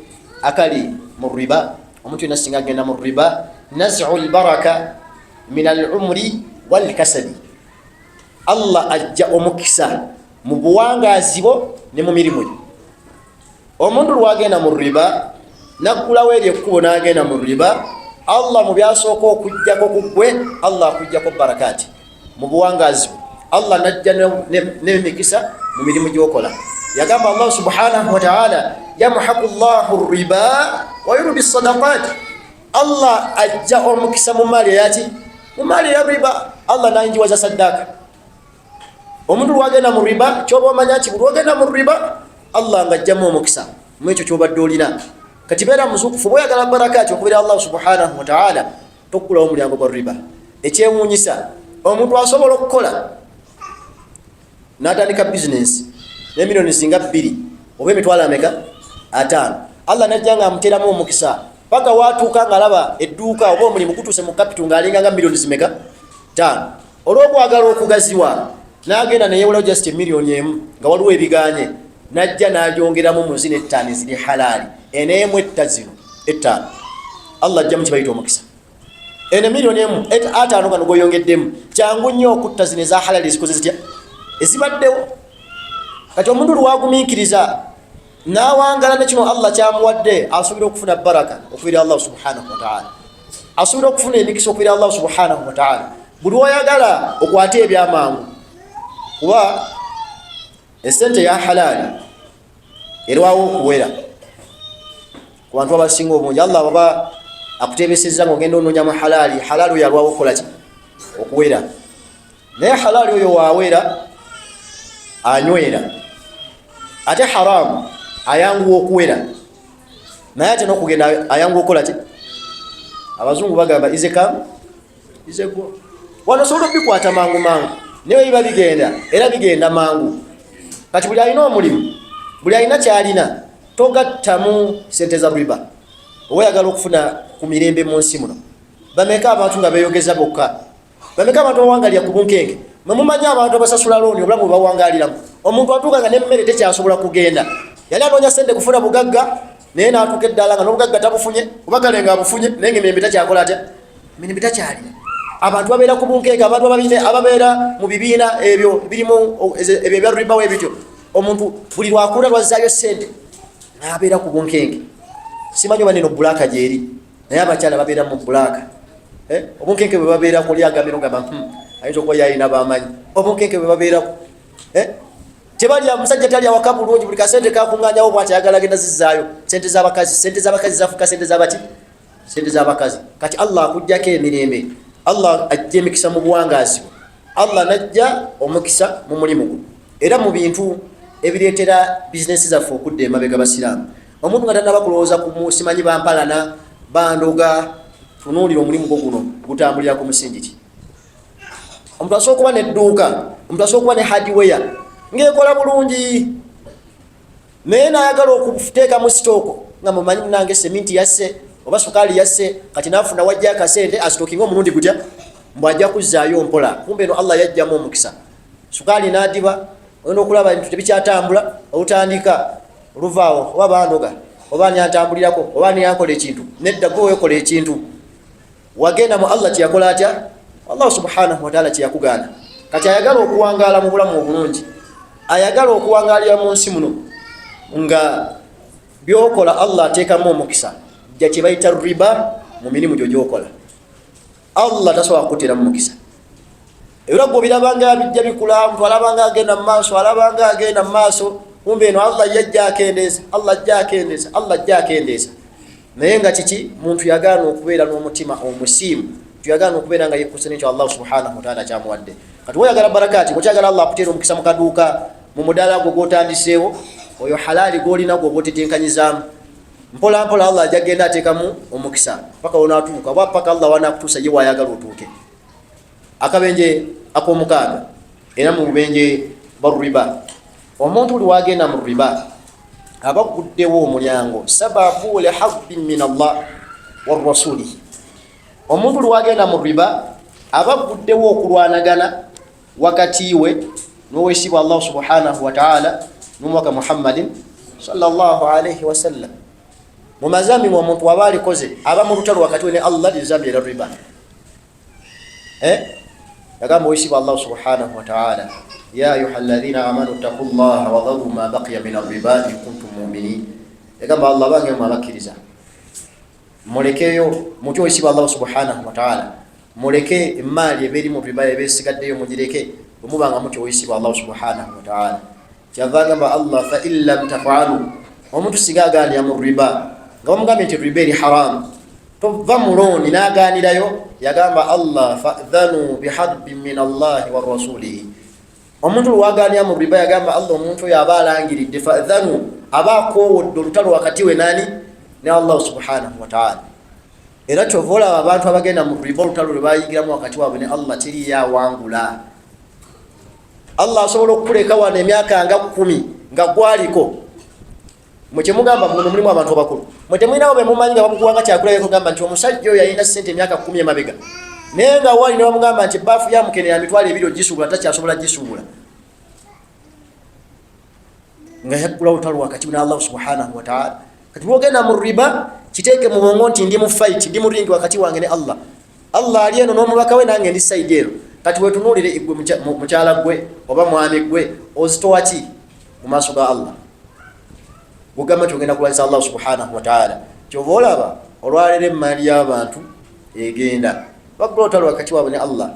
akali mu riba, omuntu yenna singa agenda mu riba, nazu lbaraka min al umri walkasabi. Allah ajja omukisa mu buwangazi bwo ne mu mirimu gyo. Omuntu lwagenda mu riba, naggulawo eri ekkubo n'agenda mu riba, Allah mu byasooka okugjako ku ggwe, Allah akugjako barakati mu buwangazi bwo, Allah najja n'emikisa mu mirimu gyokola. Yagamba Allah subhanahu wataala, yamhaku llahu riba wayurbi sadaqat. Allah ajja omukisa mu maali eyaki, mu maali eya riba, Allah nayinjiwaza saddaaka. Omuntu lwagenda mu riba, kyoba omanya nti buli lwogenda mu riba, Allah nga ajjamu omukisa mu ekyo kyobadde olina. Kati beera muzukufu, bweyagala barakati okubeera Allah subhanahu wataala, tokulawo omulyango gwa riba. Ekyewuunyisa, omuntu asobola okukola n'atandika bizinensi nemiliyoni singa 2 oba emitwalo ameka, 50, Allah najja nga amuteramu omukisa paka watuuka nga alaba edduuka oba omulimu gutuuse mu capital ng'alinga nga miliyoni zimeka, 5. Olw'okwagala okugaziwa n'agenda neyewolawo just emiliyoni 1 nga waliwo ebiganye, najja n'agyongeramu mu zino 5 eziri halaali, eneemu etta zino 5, Allah ajjamu kibayita omukisa. Eno miliyoni 1 50 gano goyongeddemu, kyangu nnyo okutta zino eza halali ezikoze zitya, ezibaddewo. Kati omuntu lwagumiikiriza n'awangala ne kino Allah kyamuwadde, asuubira okufuna baraka okuviira Allah subhanahu wataala, asuubira okufuna emikisa okuviira Allah subhanahu wataala. Buli woyagala okwate ebyamangu, kuba esente ya halaali erwawo okuwera ku bantu abasinga obungi. Allah baba akutebeseza nga ogenda onoonya mu halaali, halaali oyo alwawo okukolaki? Okuwera. Naye halaali oyo wawera anywera, ate haramu ayanguwa okuwera, naye ate nokugenda ayanguwa okukolaki? Abazungu bagamba, "Easy come, easy go." Wano osobola obikwata mangu mangu, naye biba bigenda era bigenda mangu. Kati buli alina omulimu, buli alina kyalina, togattamu sente za riba oweyagala okufuna ku mirembe mu nsi muno. Bameka abantu nga beyogeza bokka? Bameka abantu bawangalira ku bunkenke? Mwemumanyi abantu abasasula looni, obulamu bwebawangaliramu, omuntu atuuka nga nemmere tekyasobola kugenda. Yali anoonya sente kufuna bugagga, naye natuuka eddala nga n'obugagga tabufunye, oba kale nga abufunye, naye nga emirembe takyakola atya? Emirembe takyalina. Abantu babeera ku bunkenke, abantu ababeera mu bibiina ebyo birimu ebyo ebya ribawo ebityo, omuntu buli lwakula lwazzaayo sente n'abeera ku bunkenke. Simanyi oba neno bulaka gyeri, naye abakyala babeera mu bulaka, eh? Obunkenke bwe babeerako, oli agambye nogamba, ayinza okuba yalina bamanyi obunkenke bwe babeerako, eh? Tebalya, musajja talya waka bulungi, buli kasente kakuŋŋanyawo bwati ayagala agenda zizaayo sente z'abakazi. Sente z'abakazi zafuuka sente z'abaki? Sente z'abakazi. Kati Allah akugjako emirembe, Allah ajja emikisa mu buwangaazi bwe, Allah najja omukisa mu mulimu gwo. Era mu bintu ebireetera bizinesi zaffe okudda emabega, basiraamu, omuntu nga tanaba kulowooza ku simanyi bampalana bandoga, tunuulira omulimu gwo guno gutambulira ku musingi ki. Omuntu asobola okuba nedduuka, omuntu asobola okuba ne hardware ngaekola bulungi. Naye nayagala okuteekamu sitooko nga mumanyi munange seminti yasse oba sukaali yasse, kati nafuna wajja akasente asitokinga omulundi gutya, mbu ajja kuzzaayo mpola. Kumbe eno Allah yajjamu omukisa, sukaali n'adiba, olina okulaba ebintu tebikyatambula, olutandika oluvaawo oba bandoga oba ani antambulirako oba ani yankola ekintu. Nedda, gwe wekola ekintu, wagenda mu Allah kyeyakola atya, Allah subhanahu wataala kyeyakugaana. Kati ayagala okuwangaala mu bulamu obulungi, ayagala okuwangaalira mu nsi muno nga byokola Allah ateekamu omukisa, jja kyebayita riba mu mirimu gyo gyokola. Allah tasobola kukuteeramu mukisa. Era gwe obirabanga bijja bikula, muntu alabanga agenda mu maaso, alabanga agenda mu maaso, kumbe eno Allah yajja akendeeza, Allah ajja akendeeza, Allah ajja akendeeza. Naye nga kiki? Muntu yagaana okubeera n'omutima omusiimu, muntu yagaana okubeera nga yekkusa nekyo Allah subhanahu wataala kyamuwadde. Kati woyagala barakati, okyagala Allah akuteera omukisa mu kaduuka, mu mudaala gwo gwotandiseewo, oyo halaali gwolina gwoba otetenkanyizaamu mpola mpola, Allah ajja genda ateekamu omukisa paka wonaatuuka, oba paka Allah wanakutuusa ye wayagala otuuke. Akabenje ak'omukaaga, era mu bubenje bwa riba, omuntu buli wagenda mu riba aba guddewo omulyango sababu liharbin min Allah wa rasulihi. Omuntu buli wagenda mu riba aba guddewo okulwanagana wakati we n'owesibwa Allah subhanahu wataala n'omubaka Muhammadin sallallahu alaihi wasallam. Mu mazambi omuntu waba alikoze aba mu lutalo wakati we ne Allah, lizambi era riba. Yagamba owekitiibwa Allah subhanahu wataala, ya ayuha alladhina amanu ttaku llaha wadharu ma baqiya min arriba in kuntum muminin. Yagamba Allah, bange mwe abakkiriza, mulekeyo mutye owekitiibwa Allah subhanahu wataala, muleke emaali eba eri mu riba eba esigaddeyo, mugireke bwe muba nga mutya owekitiibwa Allah subhanahu wataala. Kyava agamba Allah, fa in lam tafalu, omuntu singa aganira mu riba nga bamugambye nti riba eri haramu, tova mu looni n'aganirayo, yagamba Allah, fadhanu biharbin min Allahi wa rasulihi. Omuntu lwaganira mu riba, yagamba Allah, omuntu oyo aba alangiridde, fadhanu, aba akoowodde olutalo wakati we nani? Ne Allah subhanahu wataala. Era kyova olaba abantu abagenda mu riba, olutalo lwe bayingiramu wakati waabwe ne Allah teriyo awangula. Allah asobola okukuleka wano emyaka nga 10 nga gwaliko. Mwe kyemugamba muno mulimu abantu abakulu, mwe temulinawo bemumanyi nga bamukuwanga kyakulabeko, gamba nti omusajja oyo alina sente emyaka 10 emabega, naye nga wali ne bamugamba nti ebaafu ya mukene ya 20,000 ogisuubula, takyasobola gisuubula, nga yaggula olutalo wakati ne Allah subhanahu wataala. Kati bwogenda mu riba, kiteeke mu bwongo nti ndi mu fight, ndi mu ring wakati wange ne Allah. Allah ali eno n'omubaka we, nange ndi side eno. Kati wetunuulire gwe mukyala gwe oba mwami gwe, ozitowa ki mu maaso ga Allah gugamba nti ogenda kulwanyisa Allah subhanahu wataala? Kyova olaba olwaleero emaali y'abantu egenda baggula olutalo wakati waabwe ne Allah.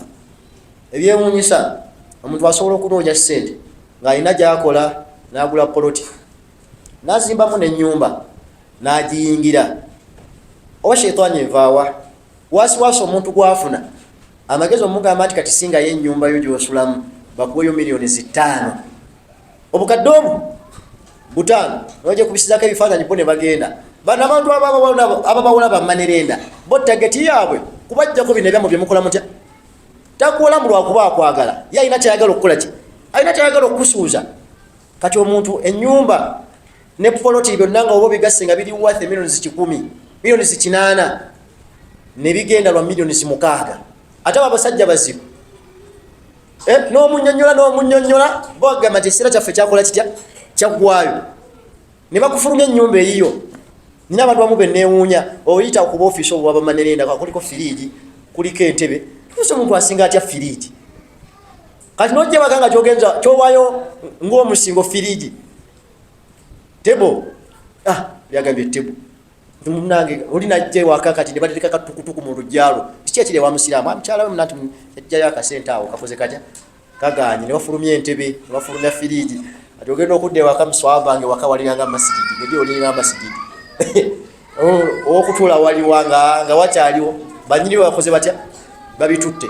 Ebyewuunyisa, omuntu asobola okunoonya ssente ng'alina gyakola, n'agula poloti, n'azimbamu n'ennyumba, n'agiyingira. Oba sheitaani evaawa wasiwasi omuntu gwafuna amagezi omugamba nti kati singayo ennyumba yo gyosulamu bakuweyo miliyoni 5, obukadde obu 5, noje kubisizako ebifaananyi, bo ne bagenda. Bano abantu ababawula ba money lender, bo target yaabwe kubajjako bino ebyamu byemukola mutya. Takuwolamu lwakuba akwagala, ye alina kyayagala okukola ki, alina kyayagala okukusuuza. Kati omuntu enyumba ne poloti byonna nga oba obigasse nga biri worth 100,000,000, 800,000,000, nebigenda lwa 6 million. Ate abo abasajja bazibu. N'omunyonyola n'omunyonyola, bagamba nti ekiseera kyaffe kyakola kitya, kyaggwayo, ne bakufulumya ennyumba eyiyo. Nina abantu bamu benewuunya, oyita kuba ofiisi obwo baba money lender, kuliko firiigi, kuliko entebe, tuuse omuntu asinga atya firiigi? Kati nojja waka nga kyogenza kyowayo ng'omusingo firiigi, table, ah, byagambye table. Munange oli najja ewaka kati ne batereka katukutuku mu lujjalo, kiki ekiri ewa musiraamu? Mukyala we munanti ejjayo akasente awo kakoze katya, kaganye, ne bafulumya entebe, ne bafulumya firiigi. Ati ogenda okudda ewaka, muswavange waka walinganga masigidi, ngeri olinga masigidi owokutuula waliwa nga wakyaliwo, banyini bakoze batya, babitutte.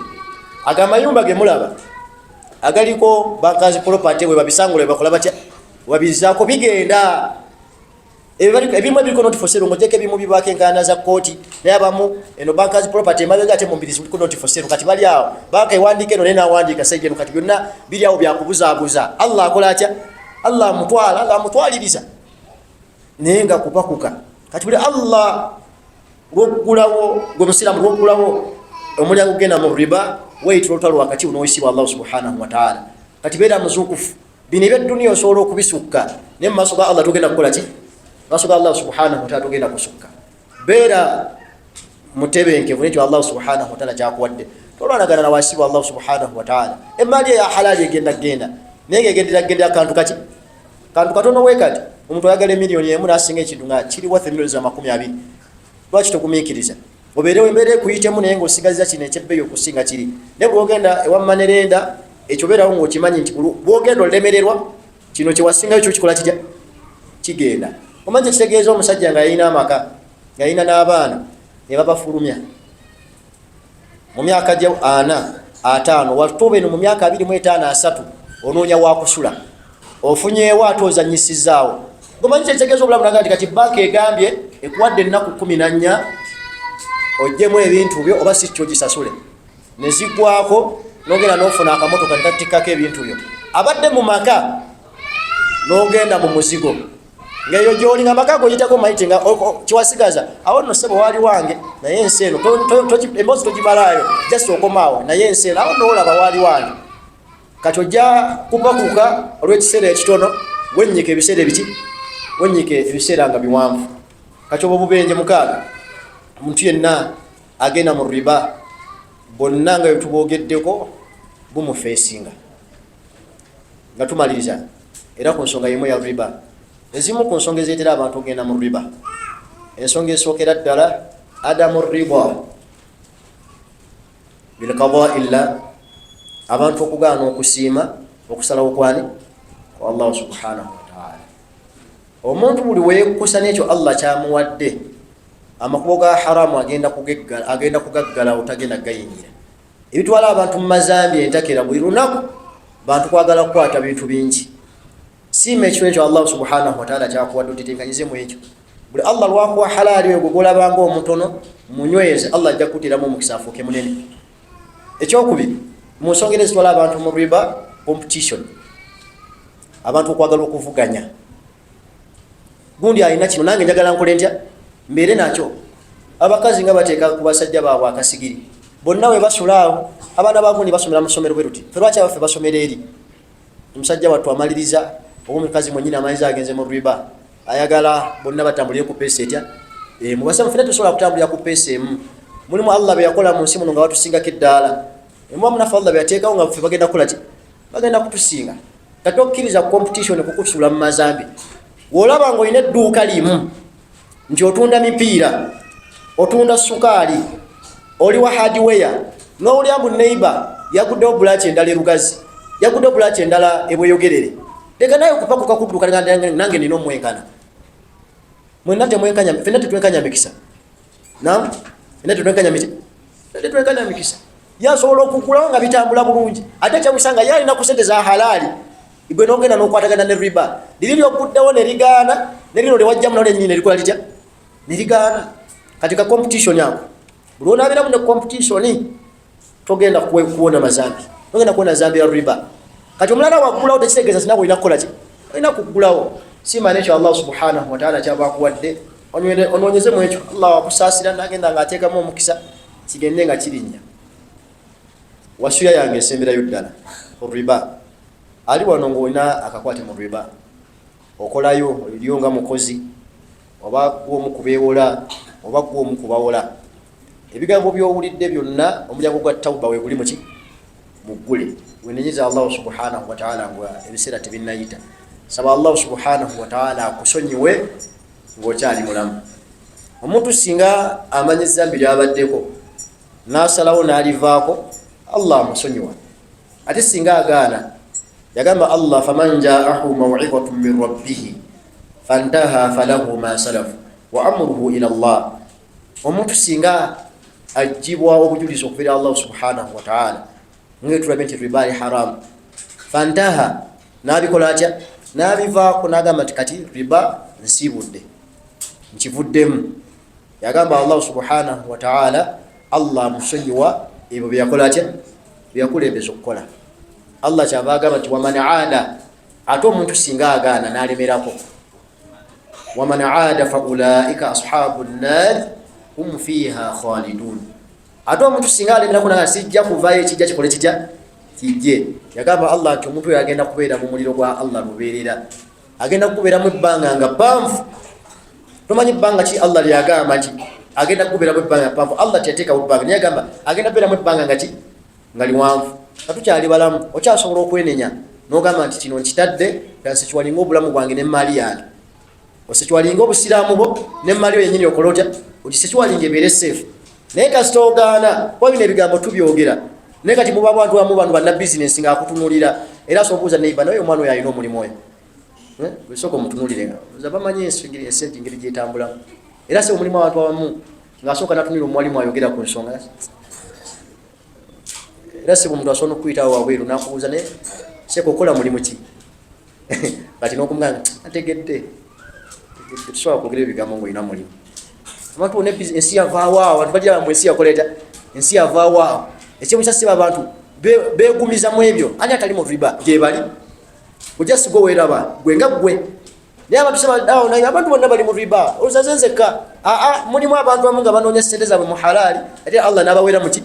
Ago amayumba ge mulaba agaliko bankers property, bwe babisangula, bebakola batya, babizaako, bigenda. Ebimu ebiriko not for sale, ng'ogyeko ebimu bibaako enkaana za kooti, naye abamu eno bankers property emabega, ate mumbirizi kuliko not for sale. Kati bali awo, banka ewandiika eno, naye nawandiika side eno. Kati byonna biri awo byakubuzaabuza. Allah akola atya? Allah amutwala, Allah amutwaliriza. Naye nga kupakuka. Kati buli Allah lwoggulawo, gwe musiraamu lwoggulawo omulyango gugenda mu riba, weyitira olutalo wakati noyisibwa Allah subhanahu wataala. Kati beera muzuukufu. Bino ebyedduniya osobola okubisukka, naye mu maaso ga Allah togenda kukola ki? Maaso ga Allah subhanahu wataala togenda kusukka. Beera mutebenkevu nekyo Allah subhanahu wataala kyakuwadde. Tolwanagana nawasibwa Allah subhanahu wataala. Emaali eya halaali egenda genda, naye ngaegendera gendera kantu kaki? Kantu katono. Wekati omuntu ayagala emiliyoni emu nasinga ekintu nga kiri worth emiliyoni za 20. Lwaki togumiikiriza obeerewo embeera ekuyitemu, naye ngaosigaziza kino ekyebbeeyi okusinga kiri? Naye bwogenda ewa manerenda, ekyo obeerawo ngaokimanyi nti bwogenda olemererwa, kino kyewasingayo kyo kikola kitya? Kigenda. Omanyi kyekitegeeza omusajja nga yalina amaka, nga yalina n'abaana, ne babafulumya mu myaka gye 40, 50, watuuba eno mu myaka 25, 30, onoonya wakusula, ofunyeewo ate ozanyisizaawo. Gomanyi kyekitegeeza obulamu? Naga nti kati banka egambye ekuwadde ennaku 14 ojjemu ebintu byo, oba si kyo gisasule. Nezigwako, nogenda nofuna akamotoka nekatikkako ebintu byo. Abadde mu maka, nogenda mu muzigo, ngaeyo gyoli nga amaka goyitako maiti nga kiwasigaza awo nno, sebo waali wange, naye ensi eno emboozi togimalaayo, just okomaawo, naye ensi eno awo noolaba waali wange. Kati ojja kupakuka olw'ekiseera ekitono, wenyika ebiseera ebiki? Wenyika ebiseera nga biwanvu. Kati obwo obubenje mukaaga, omuntu yenna agenda mu riba, bonna nga bwetubogeddeko, bumufeesinga. Nga tumaliriza, era ku nsonga yemu ya riba, ezimu ku nsonga ezeetera abantu okugenda mu riba, ensonga esookera ddala, adamu riba bilqada illa, abantu okugaana okusiima okusalawo kwani? Kwa Allahu subhanahu wataala. Omuntu buli weyekkusa nekyo Allah kyamuwadde, amakubo ga haramu agenda kugaggalawo, tagenda gayingira. Ebitwala abantu mu mazambi entakera buli lunaku, bantu kwagala kukwata bintu bingi. Siima ekyo ekyo Allah subhanahu wataala kyakuwadde, otetenkanyize mu ekyo. Buli Allah lwakuwa halaali oyo gwe gwolabanga omutono, munyweze, Allah ajja kukuteramu omukisa afuuke munene. Ekyokubiri mu nsonga era ezitwala abantu mu riba, competition, abantu okwagala okuvuganya. Gundi alina kino, nange njagala nkole ntya mbeere nakyo. Abakazi nga bateeka ku basajja baabwe akasigiri, bonna we basula awo, abaana bagundi basomera mu ssomero bwe ruti, fe lwaki abaffe basomera eri? Omusajja wattu amaliriza, oba omukazi mwenyini amaliriza, agenze mu riba, ayagala bonna batambulire ku peesa etya? Emu. Basamu fena tusobola kutambulira ku peesa emu. Mulimu Allah bye yakola mu nsi muno nga batusingako eddaala. Emuba munafe Allah bye yateekawo nga ffe bagenda kukola ki? Bagenda kutusinga. Kati okkiriza competition kukusuula mu mazambi? Wolaba nga olina edduuka limu nti otunda mipiira, otunda sukaali, oli wa hardware, n'owulira mbu neighbor yaguddewo bulaki endala erugazi, yaguddewo bulaki endala ebweyogerere, leka naye okupakuka kudduka, nange nina omwenkana. Mwenna temwenkanya, fenna tetwenkanya mikisa. Nam fenna tetwenkanya miti, tetwenkanya mikisa. Yasobola okugulawo nga bitambula bulungi, ate kyawisa nga ye alina ku sente za halaali, gwe nogenda nokwatagana ne riba, liri lyoguddewo nerigaana, nerino lyewajjamu nalyo lyenyini nerikola litya? Nerigaana. Kati ka competition ako, buli onabeeramu ne competition, togenda kuwona mazambi, togenda kuwona zambi ya riba. Kati omulala waggulawo tekitegeeza sinawe olina kukola ki? Olina kuggulawo. Siima nekyo Allah subhanahu wataala kyaba akuwadde, onoonyeze mu ekyo. Allah wakusaasira, nagenda nga ateekamu omukisa, kigende nga kirinnya. Wasuya yange esemberayo ddala, riba, ali wano ngaolina akakwate mu riba, okolayo oliyo nga mukozi, oba gwomu kubeewola, oba gwomu kubawola, ebigambo byowulidde byonna, omulyango gwa tawuba weguli muki? Muggule, wenenyeza Allahu subhanahu wataala nga ebiseera tebinnayita. Saba Allahu subhanahu wataala akusonyiwe ng'okyali mulamu. Omuntu singa amanya ezambi lyabaddeko n'asalawo n'alivaako, Allah amusonyiwa. Ate singa agaana, yagamba Allah, faman jaahu mawidhatun min rabbihi fantaha falahu ma salafu wa amruhu ila llah. Omuntu singa agibwa obujulizi okuviira Allahu subhanahu wataala, ngetulabye nti riba ali haramu, fantaha, nabikola atya? Nabivaako, nagamba nti kati riba nsiibudde, nkivuddemu, yagamba Allahu subhanahu wataala, Allah amusonyiwa ebyo byeyakola atya? Byeyakulembeza okukola. Allah kyava agamba nti waman aada, ate omuntu singa agaana nalemerako. Waman aada faulaika ashabu nnar hum fiha khalidun. Ate omuntu singa alemerako naga sijja kuvayo, ekijja kikole kitya kijje. Yagamba Allah nti omuntu oyo agenda kubeera mu muliro gwa Allah lubeerera, agenda kugubeeramu ebbanga nga ppanvu. Tomanyi bbanga ki Allah lyagamba nti agenda kugubeeramu ebbanga ppanvu. Allah teyateekawo bbanga, naye agamba agenda kubeeramu ebbanga nga ki, nga liwanvu. Nga tukyali balamu okyasobola okwenenya nogamba nti kino nkitadde, kansikiwalinga obulamu bwange nemmaali yange. Osikiwalinga obusiraamu bwo nemmaali yo yenyini, okola otya ogisikiwalinga ebeere safe. Naye kasita ogaana, kuba bino ebigambo tubyogera, naye kati muba bantu bamu bano banna bizinesi ngaakutunulira, era asobola okubuuza neiba, naye omwana oyo alina omulimu oyo, sooka omutunulire, bamanyi esente engeri gyetambulamu. Era si omulimu, abantu abamu ngaasooka natunulira omuwalimu ayogera ku nsonga. Era si omuntu asobola nokuyitawo wabweru nakubuuza, naye seeka okola mulimu ki? Kati nokumugamba ategedde, tusobola kwogera ebigambo ngaolina mulimu. Abantu bona ensi yavaawo awo, abantu balira mu ensi yakoleta, ensi yavaawo awo. Ekimu kyasiba abantu begumiza mu ebyo. Ani atali mu riba? Gyebali ojja sigwe weraba gwe nga gwe, naye abantu abantu bonna bali mu riba, ozaze nzekka. Aa, mulimu abantu abamu nga banoonya sente zaabwe mu halaali, ate Allah n'abaweera muki?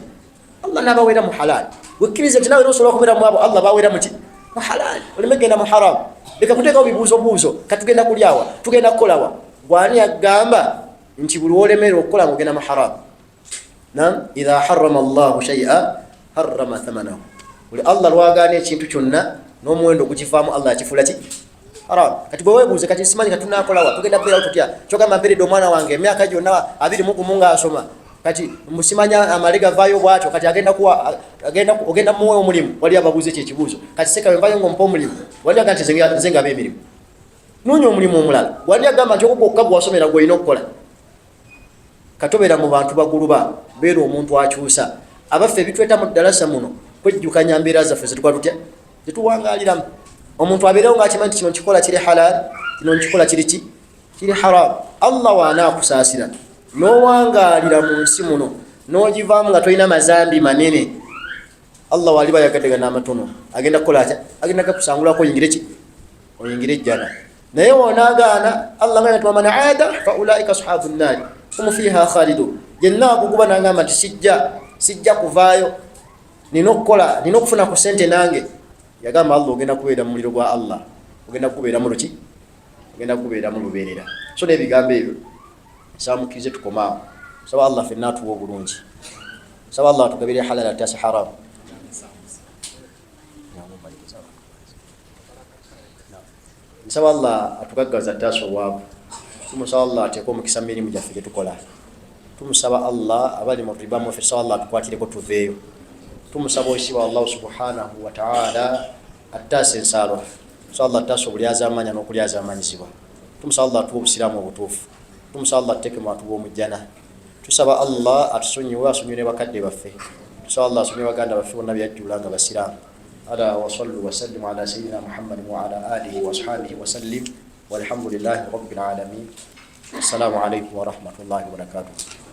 Allah n'abaweera mu halaali. Wekkirize nti nawe era osobola okubeera mu abo Allah baweera muki? Mu halaali. Oleme genda mu haramu. Leka kuteekawo bibuuzo buuzo, katugenda kulyawa, tugenda kukolawa. Gwani agamba nti buli wolemerera okukola nga ogenda mu haramu? Nam, idha harama llahu shaia harama thamanahu. Buli Allah lwagaana ekintu kyonna, n'omuwendo ogukivaamu Allah akifuula ki? Haram. Kati bwe weebuuze, kati simanyi katunakolawa, tugenda kubeerawo tutya? Kyogamba mperedde omwana wange emyaka gyonna 21 ng'asoma, kati musimanya amale gavaayo bwatyo, kati agenda kuwa agenda ogenda muwe omulimu? Wali ababuuza ekyo ekibuuzo, kati seka wenvayo ngaompa omulimu? Wali aga nti nze ngaba emirimu, noonya omulimu omulala. Wali agamba nti okwo gwokka gwewasomera gwolina okukola? Katobeera mu bantu baguluba, beera omuntu akyusa. Abaffe, ebitweta mu ddalasa muno kwejjukanya mbeera zaffe zetukola tutya, zetuwangaliramu. Omuntu abeerewo ngaakimanyi nti kino nkikola kiri halal, kino nkikola kiri ki, kiri haram. Allah waanaakusaasira n'owangaalira mu nsi muno n'ogivaamu nga tolina mazambi manene, Allah waliba ayagadde gana amatono agenda kukola atya? Agenda gakusangulako oyingire ki? Oyingire ejjana. Naye wonaagaana, Allah nga nti waman aada faulaika ashabu nnaari hum fiha khalidun. Yenna aguguba nagamba nti sijja kuvaayo, nina okukola, nina okufuna ku sente nange, yagamba Allah ogenda kubeera mu muliro gwa Allah, ogenda kugubeeramu luki? Ogenda kugubeeramu lubeerera. So n'ebigambo ebyo samukkirize, tukomaawo. Saba Allah fenna atuwa obulungi, saba Allah atugabire halal atase haramu. Nsaba Allah atugaggaza ataasa obwavu. Tumusaba Allah ateeke omukisa mu mirimu gyaffe gyetukola. Tumusaba Allah, abali mu riba mufe, tusaba Allah atukwatireko tuveeyo. Tumusaba okisiba Allahu subhanahu wataala attaasa ensaalwa. Tusaba Allah attaasa obulyazaamaanya n'okulyazaamanyizibwa. Tumusaba Allah atuwa obusiraamu obutuufu. Tumusaba Allah ateeke mu bantu b'omujjana. Tusaba Allah atusonyiwe, asonyiwe ne bakadde baffe. Tusaba Allah asonyiwe baganda baffe bonna byajjula nga basiraamu. Ala wasallu wasallimu ala sayidina Muhammadin waala alihi waashabihi wasallim, walhamdulillahi rabbil alamin. Assalamu alaikum warahmatullahi wabarakatuh.